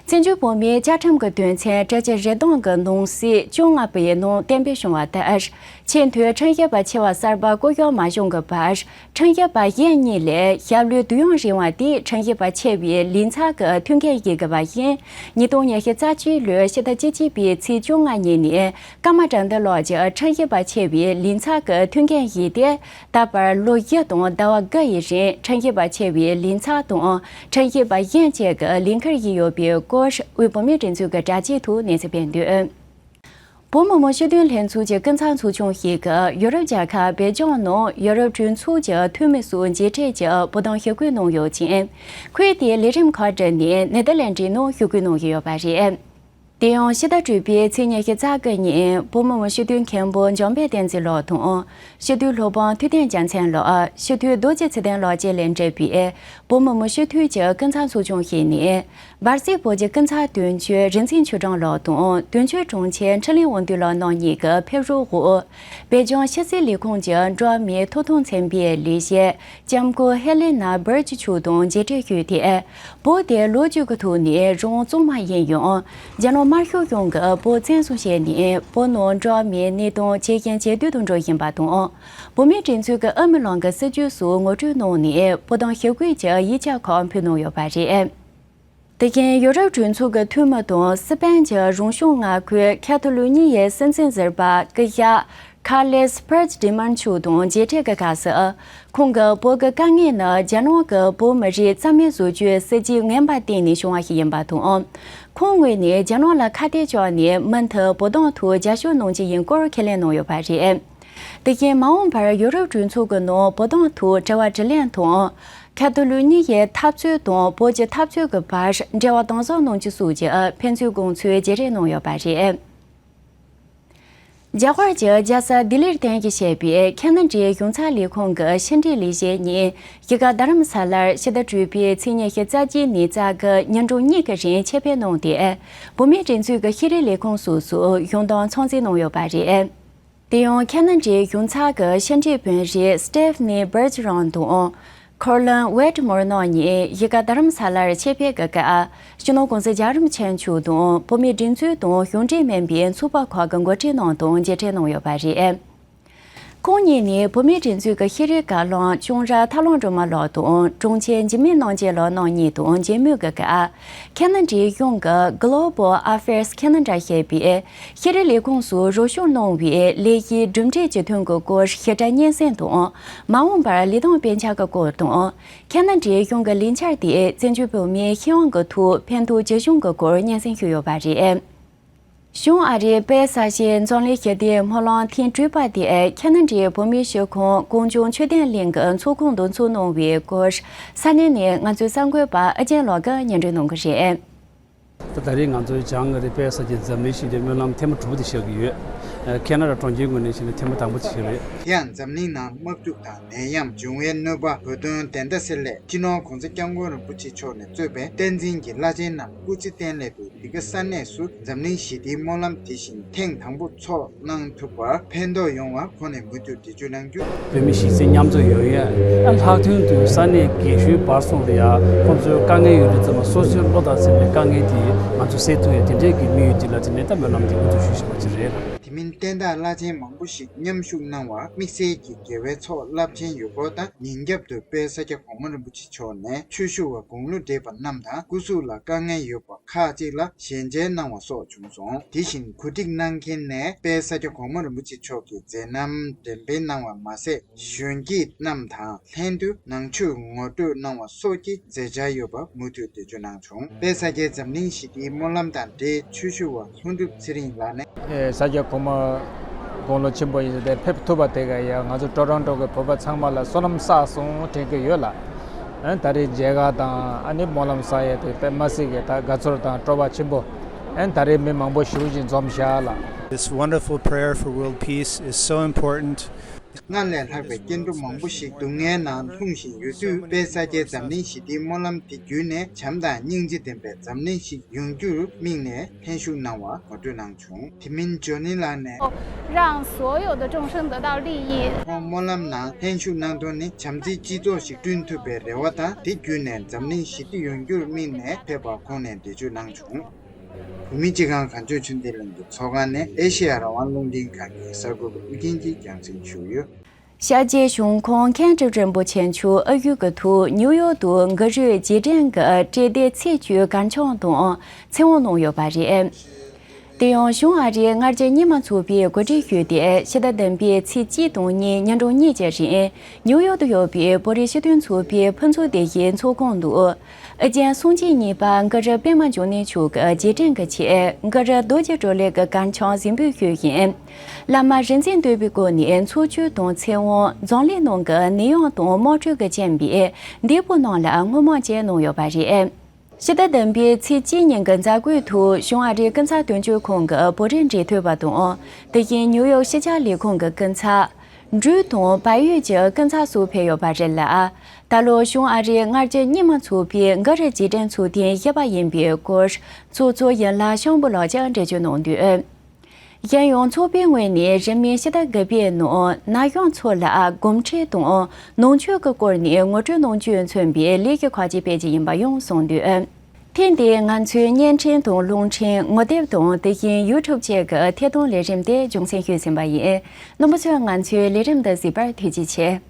བཙན་བྱོལ་བོད་མིའི་བཅའ་ཁྲིམས་ཀྱི་དོན་ཚན་གྲོས་ཆོད་རེ་དོན་གྱི་ནང་གསེས་བཅོ་ལྔ་པའི་ནང་གཏན་འབེབས་བྱུང་བ་ལྟར། ཆེས་མཐོའི་ཁྲེང་ཤེས་པ་ཆེ་བ་གསར་པ་བསྐོ་གཞག་མ་བྱུང་གི་བར། ཁྲེང་ཤེས་པ་གཞན་གཉིས་ལས་ཞབས་ལུས་དུས་ཡུན་རིང་བ་དེ་ཁྲེང་ཤེས་པ་ཆེ་བའི་ལིང་ཚ་གི་ཐུགས་འགན་བཞེས་དགོས་པ་ཡིན། ཉིས་སྟོང་ཉི་ཤུ་རྩ་གཅིག་ལོའི་ཕྱི་ཟླ་བཅུ་གཅིག་པའི་ཚེས་བཅོ་ལྔ་ཉིན་ནས་ཀརྨ་དགྲ་འདུལ་ལགས་ཀྱིས་ཁྲེང་ཤེས་པ་ཆེ་བའི་ལིང་ཚ་གི་ཐུགས་འགན་བཞེས་ཏེ། ད་བར་ལོ་བཞི་དང་ཟླ་བ་དགུ་ཡི་རིང་ཁྲེང་ཤེས་པ་ཆེ་བའི་ལིང་ཚ་དང་ཁྲེང་ཤེས་པ་གཞན་བཅས་ཀྱི་ལས་འཁུར་བཞེས་ཡོད་པའི་སྐོར་དབུས་བོད་མིའི་སྒྲིག་འཛུགས་ཀྱི་དྲ་རྒྱའི་ཐོག་གནས་ཚུལ་སྤེལ་འདུག་བོད་མི་མང་སྤྱི་འཐུས་ལྷན་ཚོགས་ཀྱི་ཀུན་བཟང་ཚོགས་ཆུང་ཞིག་གིས་ཡུ་རོབ་རྒྱལ་ཁབ་སྦེལ་ཇམ་ནང་ཡུ་རོབ་གྲོས་ཚོགས་ཀྱི་འཐུས་མི་སོགས་མཇལ་འཕྲད་ཀྱི་བོད་དོན་ཞུ་སྐུལ་གནང་ཡོད་ཅིང་། ཁོས་དེའི་ལས་རིམ་ཁག་བསྒྲུབས་ནས་ནེ་དར་ལན་ཌི་ནང་ཞུ་སྐུལ་གནང་གི་ཡོད་པ་རེད། དེ་ཡང་ཕྱི་ཟླ་དྲུག་པའི་ཚེས་ཉི་ཤུ་རྩ་དགུ་ཉིན་བོད་མི་མང་སྤྱི་འཐུས་མཁན་པོ་འཇམ་དཔལ་བསྟན་འཛིན་ལགས་དང་། སྤྱི་འཐུས་སློབ་དཔོན་ཐུབ་བསྟན་རྒྱལ་མཚན་ལགས། སྤྱི་འཐུས་རྡོ་རྗེ་ཚེ་བརྟན་ལགས་བཅས་ལས་འདྲེན་པས་བོད་མི་མང་སྤྱི་འཐུས་ཀྱི་ཀུན་བཟང་ཚོགས་ཆུང་ཞིག་ནས། འབར་རྩེ་བོད་ཀྱི་ཀུན་བཟང་དོན་གཅོད་རིག་འཛིན་ཆོས་སྒྲོན་ལགས་དང་། དོན་གཅོད་དྲུང་ཆེ་འཕྲིན་ལས་དབང་འདུས་ལགས་རྣམ་གཉིས་ཀྱི་ཕེབས་རོགས་འོག་སྦེལ་ཇམ་ཕྱི་སྲིད་ལས་ཁུངས་ཀྱི་འགྲོ་བ་མིའི་ཐོབ་ཐང་ཚན་པའི་ལས་བྱེད་ལྕམ་སྐུ་ཧེ་ལེ་ན་སྦིར་ཅི་མཆོག་དང་མཇལ་འཕྲད་ཞུས་ཏེ། བོད་དེ་ལོ་རྒྱུས་ཀྱི་ཐོག་ནས་རང་དབང་བཙོང་མ་ཡིན་ཡང་། རྒྱ་ནག་དམར་ཤོག་གཞུང་གིས་བོད་བཙན་བཟུང་བྱས་ནས། བོད་ནང་འགྲོ་བ་མིའི་གནས་སྟངས་ཇེ་ཞན་ཇེ་སྡུག་ཏུ་འགྲོ་བཞིན་པ་དང་། བོད་མིའི་སྒྲིག་འཛུགས་ཀྱི་དབུ་མའི་ལམ་གྱི་སྲིད་བྱུས་སོགས་ངོ་སྤྲོད་གནང་ནས། བོད་དོན་ཞུ་སྐུལ་གྱི་ཡིག་ཆ་ཁག་ཕུལ་གནང་ཡོད་པ་རེད། དེ་བཞིན་ཡུ་རོབ་གྲོས་ཚོགས་ཀྱི་འཐུས་མི་དང་སི་པན་གྱི་རང་སྐྱོང་མངའ་ཁུལ་ཁ་ཐུ་ལུ་ཉི་ཡའི་སྲིད་འཛིན་ཟུར་པ་སྐུ་ཞབས་ཁ་ལེས་པར་ཌི་མར་མཆོག་དང་མཇལ་འཕྲད་ཀྱི་སྐབས་སུ། ཁོང་གིས་བོད་ཀྱི་དཀའ་ངལ་ནི་རྒྱ་ནག་གི་བོད་མི་རིགས་རྩ་མེད་བཟོ་རྒྱུའི་སྲིད་ཇུས་ངན་པ་བརྟེན་ནས་བྱུང་བ་ཞིག་ཡིན་པ་དང་། ཁོང་ངོས་ནས་རྒྱ་ནག་ལ་ཁ་གཏད་གཅོག་ནས་མུ་མཐུད་བོད་དོན་ཐོག་རྒྱབ་སྐྱོར་གནང་རྒྱུ་ཡིན་སྐོར་ཁས་ལེན་གནང་ཡོད་པ་རེད། དེ་བཞིན་མ་འོངས་པར་ཡུ་རོབ་གྲོས་ཚོགས་ཀྱི་ནང་བོད་དོན་ཐོག་དྲི་བ་དྲིས་ལན་དང་། ཁ་ཐུ་ལུ་ཉི་ཡའི་འཐབ་རྩོད་དང་བོད་ཀྱི་འཐབ་རྩོད་ཀྱི་བར་འབྲེལ་བ་དམ་ཟབ་གནང་རྒྱུ་སོགས་ཀྱི་ཕན་ཚུན་དགོངས་ཚུལ་བརྗེ་རེས་གནང་ཡོད་པ་རེད། རྒྱ་གར་གྱི་རྒྱལ་ས་ལྡི་ལིར་རྟེན་གཞི་བྱས་པའི་ཁ་ན་ཌའི་གཞུང་ཚབ་ལས་ཁུངས་ཀྱི་ཕྱི་འབྲེལ་ལས་བྱེད་གཉིས་གཞིས་ཀ་རྡ་རམ་ས་ལར་ཕྱི་ཟླ་དྲུག་པའི་ཚེས་ཉི་ཤུ་རྩ་གཅིག་ནས་རྩ་གི་ཉིན་གྲངས་གཉིས་ཀྱི་རིང་ཆེད་ཕེབས་གནང་སྟེ། བོད་མིའི་སྒྲིག་འཛུགས་ཀྱི་ཤེས་རིག་ལས་ཁུངས་སོགས་སུ་གཞུང་དོན་ཚོགས་འཛིན་གནང་ཡོད་པ་རེད། དེ་ཡང་ཁ་ན་ཌའི་གཞུང་ཚབ་ཀྱི་ཕྱི་འབྲེལ་དཔོན་རིགས་སི་ཊེ་ཕ་ནི་སྦིར་ཇི་རང་དང་། ཁོར་ལན་ཝེ་ཏི་མོར་རྣམ་གཉིས་གཞིས་ཀ་རྡ་རམ་ས་ལར་ཆེད་ཕེབས་ཀྱི་སྐབས། སྤྱི་ནོར་༧གོང་ས་༧རྒྱལ་བ་རིན་པོ་ཆེ་མཆོག་དང་བོད་མིའི་སྒྲིག་འཛུགས་དང་གཞུང་འབྲེལ་མིན་པའི་ཚོགས་པ་ཁག་གི་འགོ་ཁྲིད་རྣམས་དང་མཇལ་འཕྲད་གནང་ཡོད་པ་རེད། ཁོང་གཉིས་ནི་བོད་མིའི་སྒྲིག་འཛུགས་ཀྱི་ཤེས་རིག་བཀའ་བློན་ལྕོང་ར་ཐར་ལུང་སྒྲོལ་མ་ལགས་དང་དྲུང་ཆེ་འཇིགས་མེད་རྣམ་རྒྱལ་ལགས་རྣམ་གཉིས་དང་མཇལ་མོལ་གྱི་སྐབས། ཁ་ན་ཌའི་གཞུང་གི་Global Affairs Canada ཞེས་པའི་ཤེས་རིག་ལས་ཁུངས་སུ་རོགས་སྐྱོར་གནང་བའི་ལས་གཞིའི་གྲུབ་འབྲས་ཀྱི་དོན་གྱི་སྐོར་ཞིབ་ཕྲ་སྙན་སེང་དང་། མ་འོངས་པར་ལས་དོན་སྤེལ་འཆར་གྱི་སྐོར་དང་། ཁ་ན་ཌའི་གཞུང་གི་ལས་འཆར་དེས་བཙན་བྱོལ་བོད་མིའི་ཤེས་ཡོན་གྱི་ཐོག་ཕན་ཐོགས་ཇི་བྱུང་གི་སྐོར་སྙན་སེང་ཞུས་ཡོད་པ་རེད། གཞུང་ཨ་རིའི་དཔལ་ས་ཆའི་འཛམ་གླིང་ཞི་བདེའི་སྨོན་ལམ་ཐེངས་དྲུག་པ་དེ་ཁ་ན་ཌའི་བོད་མིའི་གཞིས་ཁོངས་ཀོང་ཇོ་ཆོས་ལྡན་གླིང་གི་ཚོགས་ཁང་དུ་འཚོགས་གནང་བའི་སྐོར་ས་གནས་ནས་ང་ཚོའི་གསར་འགོད་པ་ཨ་ཅེ་ལོ་དགའ་སྙན་སྒྲོན་གནང་གི་རེད། ད་ད་རེས་ང་ཚོའི་བྱང་ཨ་རིའི་དཔལ་ས་ཆའི་འཛམ་གླིང་ཞི་བདེའི་སྨོན་ལམ་ཐེངས་མ་དྲུག་པ་དེ་ཆགས་ཀྱི་ཡོད། ཁེ་ན་ཌ་གྲོང་ཁྱེར་ངོས་ནས་བྱས་ན་ཐེངས་མ་དང་པོ་དེ་ཞིག་རེད། དེ་ཡང་འཛམ་གླིང་ནང་དམག་འཁྲུག་དང་ནད་ཡམས། འབྱུང་བའི་གནོད་པ། བོད་དོན་བདེན་མཐའ་སེལ་སླད་སྤྱི་ནོར་༸གོང་ས་༸སྐྱབས་མགོན་རིན་པོ་ཆེ་མཆོག་ནས་གཙོས་པའི་བསྟན་འཛིན་གྱི་བླ་ཆེན་རྣམས་སྐུ་ཚེ་བརྟན་སླད་དུ། འདི་ག་ས་གནས་སུ་འཛམ་གླིང་ཞི་བདེའི་སྨོན་ལམ་དེ་བཞིན་ཐེངས་དང་པོ་འཚོགས་གནང་ཐུབ་པར་ཕན་ཐོགས་ཡོང་བ་ཁོང་ནས་མུ་མཐུད་འགྲེལ་བརྗོད་གནང་རྒྱུ། བོད་མི་གཞིས་བྱེས་མཉམ་འཛོམས་ཡོང་ཡ། ལྷག་དོན་དུ་ས་གནས་རྒན་གཞོན་བར་གསུམ་ལ་ཡ་ཁོང་ཚོའི་དཀའ་ངལ་ཡོད་དུས་ཙམ་པ་སོ་སོའི་བློ་དང་འཚམ་པའི་དཀའ་ངལ་དེ་ང་ཚོ་སེལ་ཐུབ་ཡ་དེ་འདྲའི་གི་དམིགས་ཡུལ་དེ་ལ་དེ་ནས་ད་སྨོན་ལམ་དེ་འགོ་འཛུགས་ཞུས་བཞིན་པ་ཅིག་རེད། དེ་མིན་བསྟན་བདག་བླ་ཆེན་མང་པོ་ཞིག་མཉམ་ཞུགས་གནང་བར་དམིགས་བསལ་གྱི་དགེ་བའི་ཚོགས་རླབས་ཆེན་ཡོད་སྐོར་དང་། ཉིན་རྒྱབ་ཏུ་དཔལ་ས་སྐྱ་གོང་མ་རིན་པོ་ཆེ་མཆོག་ནས་ཆོས་ཞུ་བ་དགུང་ལོ་བགྲེས་པ་རྣམས་དང་སྐུ་གཟུགས་ལ་དཀའ་ངལ་ཡོད་པ་ཁག་ཅིག་ལ་ཞལ་མཇལ་གནང་བ་སོགས་བྱུང་སོང་། དེ་བཞིན་གོ་སྒྲིག་གནང་མཁན་ནས་དཔལ་ས་སྐྱ་གོང་མ་རིན་པོ་ཆེ་མཆོག་གི་མཛད་རྣམ་འགྲེམས་སྤེལ་གནང་བ་མ་ཟད། གཞོན་སྐྱེས་རྣམས་དང་ལྷན་དུ་ནང་ཆོས་ངོ་སྤྲོད་གནང་བ་སོགས་ཀྱི་མཛད་འཆར་ཡོད་པ་མུ་མཐུད་འགྲེལ་བརྗོད་གནང་བྱུང་། དཔལ་ས་སྐྱའི་འཛམ་གླིང་ཞི་བདེའི་སྨོན་ལམ་དང་འབྲེལ་ཆོས་ཞུ་བ་ལྷུན་གྲུབ་ཚེ་རིང་ལགས་ནས། ས་སྐྱ་གོང་མ་དགུང་ལོ་ཆེན་པོ་ཡིན་ཟེར་ཏེ་ཕེབས་ཐུབ་པ་དེ་ག་ཡ་ང་ཚོ་ཊོ་རོན་ཊོ་གི་བོད་པ་ཚང་མ་ལ་བསོད་ནམས་བསགས་སོང་དྲན་གྱི་ཡོད་ལ། ད་རེས་མཇལ་ཁ་དང་ཨ་ནི་སྨོན་ལམ་བསགས་ཡ་དེ་དཔེ་མ་སྲིད་ཀྱི་ད་དགའ་ཚོར་དང་སྤྲོ་བ་ཆེན་པོ། ད་རེས་མི་མང་པོ་ཞེ་པོ་ཅིག་འཛོམས་ཤག་ལ། This wonderful prayer for world peace is so important. སྔར་ལས་ལྷག་པའི་སྐྱེ་འགྲོ་མང་པོ་ཞིག་སྡུག་བསྔལ་ནང་ལྷུང་བཞིན་ཡོད་དུས། དཔལ་ས་སྐྱའི་འཛམ་གླིང་ཞི་བདེའི་སྨོན་ལམ་དེ་བརྒྱུད་ནས་བྱམས་དང་སྙིང་རྗེ་ལྡན་པའི་འཛམ་གླིང་ཞིག་ཡོང་རྒྱུར་དམིགས་ནས་ལྷན་ཞུགས་གནང་བ་ངོ་སྤྲོད་གནང་བྱུང་། དེ་མིན་ཇོ་ནི་ལགས་ནས། 让所有的众生得到利益。 ཁོང་སྨོན་ལམ་ནང་ལྷན་ཞུགས་གནང་དོན་ནི་བྱམས་བརྩེའི་སྤྱི་ཚོགས་ཤིག་བསྐྲུན་ཐུབ་པའི་རེ་བ་དང་། དེ་བརྒྱུད་ནས་འཛམ་གླིང་ཞི་བདེ་ཡོང་རྒྱུར་དམིགས་ནས་ཕེབས་པ་ཁོང་ནས་འགྲེལ་བརྗོད་གནང་བྱུང་། བོད་མིའི་སྤྱི་ཁང་གངས་ལྗོངས་ཆོས་ལྡན་གླིང་གི་ཚོགས་ཁང་ནས་ཨེ་ཤེ་ཡ་རང་དབང་རླུང་འཕྲིན་ཁང་གི་གསར་འགོད་པ་ཨུ་རྒྱན་གྱིས་རྒྱང་སྲིང་ཞུས་ཡོད། ཤར་རྒྱལ་གཞུང་ཁོངས་མཁན་སྤྲུལ་རིན་པོ་ཆེ་མཆོག་ཨ་ཡུལ་གྱི་ཐོག་ནིའུ་ཡོག་ཏུ་འགའ་རེས་རྗེས་དྲན་གྱི་བཀྲས་ལྡན་ཚེས་བཅུའི་གར་འཆམ་དང་ཚེ་དབང་གནང་ཡོད་པ་རེད། དེ་ཡང་གཞུང་ཨ་རིའི་སྔར་རྗེས་རྙིང་མ་ཚོགས་པས་གོ་སྒྲིག་ཞུས་ཏེ་ཕྱི་ཟླ་བདུན་པའི་ཚེས་གཅིག་དང་གཉིས་ཉིན་གྲངས་གཉིས་ཀྱི་རིང་ནིའུ་ཡོག་ཏུ་ཡོད་པའི་བོད་རིགས་སྤྱི་མཐུན་ཚོགས་པའི་ཕུན་ཚོགས་བདེ་སྐྱིད་ཚོགས་ཁང་དུ། ཨ་ཅག་སངས་རྒྱས་གཉིས་པ་འགའ་རབ་པད་མ་འབྱུང་གནས་མཆོག་གི་རྗེས་དྲན་གྱི་ཆེད་འགའ་རབ་རྡོ་རྗེ་གྲོ་ལོད་ཀྱི་གར་འཆམ་གཟིགས་འབུལ་ཞུས་ཤིང་། བླ་མ་རིག་འཛིན་བསྟོད་པའི་སྒོ་ནས་ཚོགས་མཆོད་དང་ཚེ་དབང་། འཛམ་གླིང་ནང་གི་ནད་ཡམས་དང་དམག་འཁྲུག་གིས་རྐྱེན་པས་འདས་པོ་རྣམས་ལ་བསྔོ་སྨོན་བཅས་གནང་ཡོད་པ་རེད། ཕྱི་ཟླ་བདུན་པའི་ཚེས་གཅིག་ཉིན་གྱི་མཛད་སྒོའི་ཐོག་གཞུང་ཨ་རིའི་སྐུ་ཚབ་དོན་གཅོད་ཁང་གི་བོད་རིགས་འབྲེལ་མཐུད་པ་དང་། དེ་བཞིན་ནིའུ་ཡོག་ཕྱི་འབྲེལ་ལས་ཁུངས་ཀྱི་སྐུ་ཚབ། འབྲུག་དང་བལ་ཡུལ་གྱི་སྐུ་ཚབ་སོགས་ཕེབས་ཡོད་པ་རེད་ལ། ད་ལོ་གཞུང་ཨ་རིའི་སྔར་རྗེས་རྙིང་མ་ཚོགས་པའི་འགའ་རབ་རྗེས་དྲན་ཚོགས་ཐེངས་བཞི་པ་ཡིན་པའི་སྐོར་ཚོགས་གཙོ་ཡན་ལག་ཤང་བུ་ལགས་ཀྱིས་འགྲེལ་བརྗོད་གནང་དོན། གཞན་ཡང་ཚོགས་པའི་ངོས་ནས་རིང་མིན་ཕྱི་ཟླ་དགུ་པའི་ནང་ན་གཞོན་ཚོ་ལ་སྒོམ་ཁྲིད་དང་ནང་ཆོས་ཀྱི་སྐོར་ནས་ངོ་སྤྲོད་གནང་རྒྱུས་མཚོན་པའི་ལས་ཀྱི་ཁ་ཆེ་སྤེལ་གྱི་ཡིན་པ་ཡང་གསུངས་དོན། ཐེངས་འདིའི་ང་ཚོའི་བརྙན་འཕྲིན་དང་རླུང་འཕྲིན་ངོ་དེབ་དང་དེ་བཞིན་ཡུ་ཊུབ་བཅས་ཀྱི་ཐད་གཏོང་ལས་རིམ་དེ་རྒྱང་སྲིང་ཞུས་ཟིན་པ་ཡིན། རྣམ་པ་ཚོས་ང་ཚོའི་ལས་རིམ་འདི་གཟིགས་པར་ཐུགས་རྗེ་ཆེ།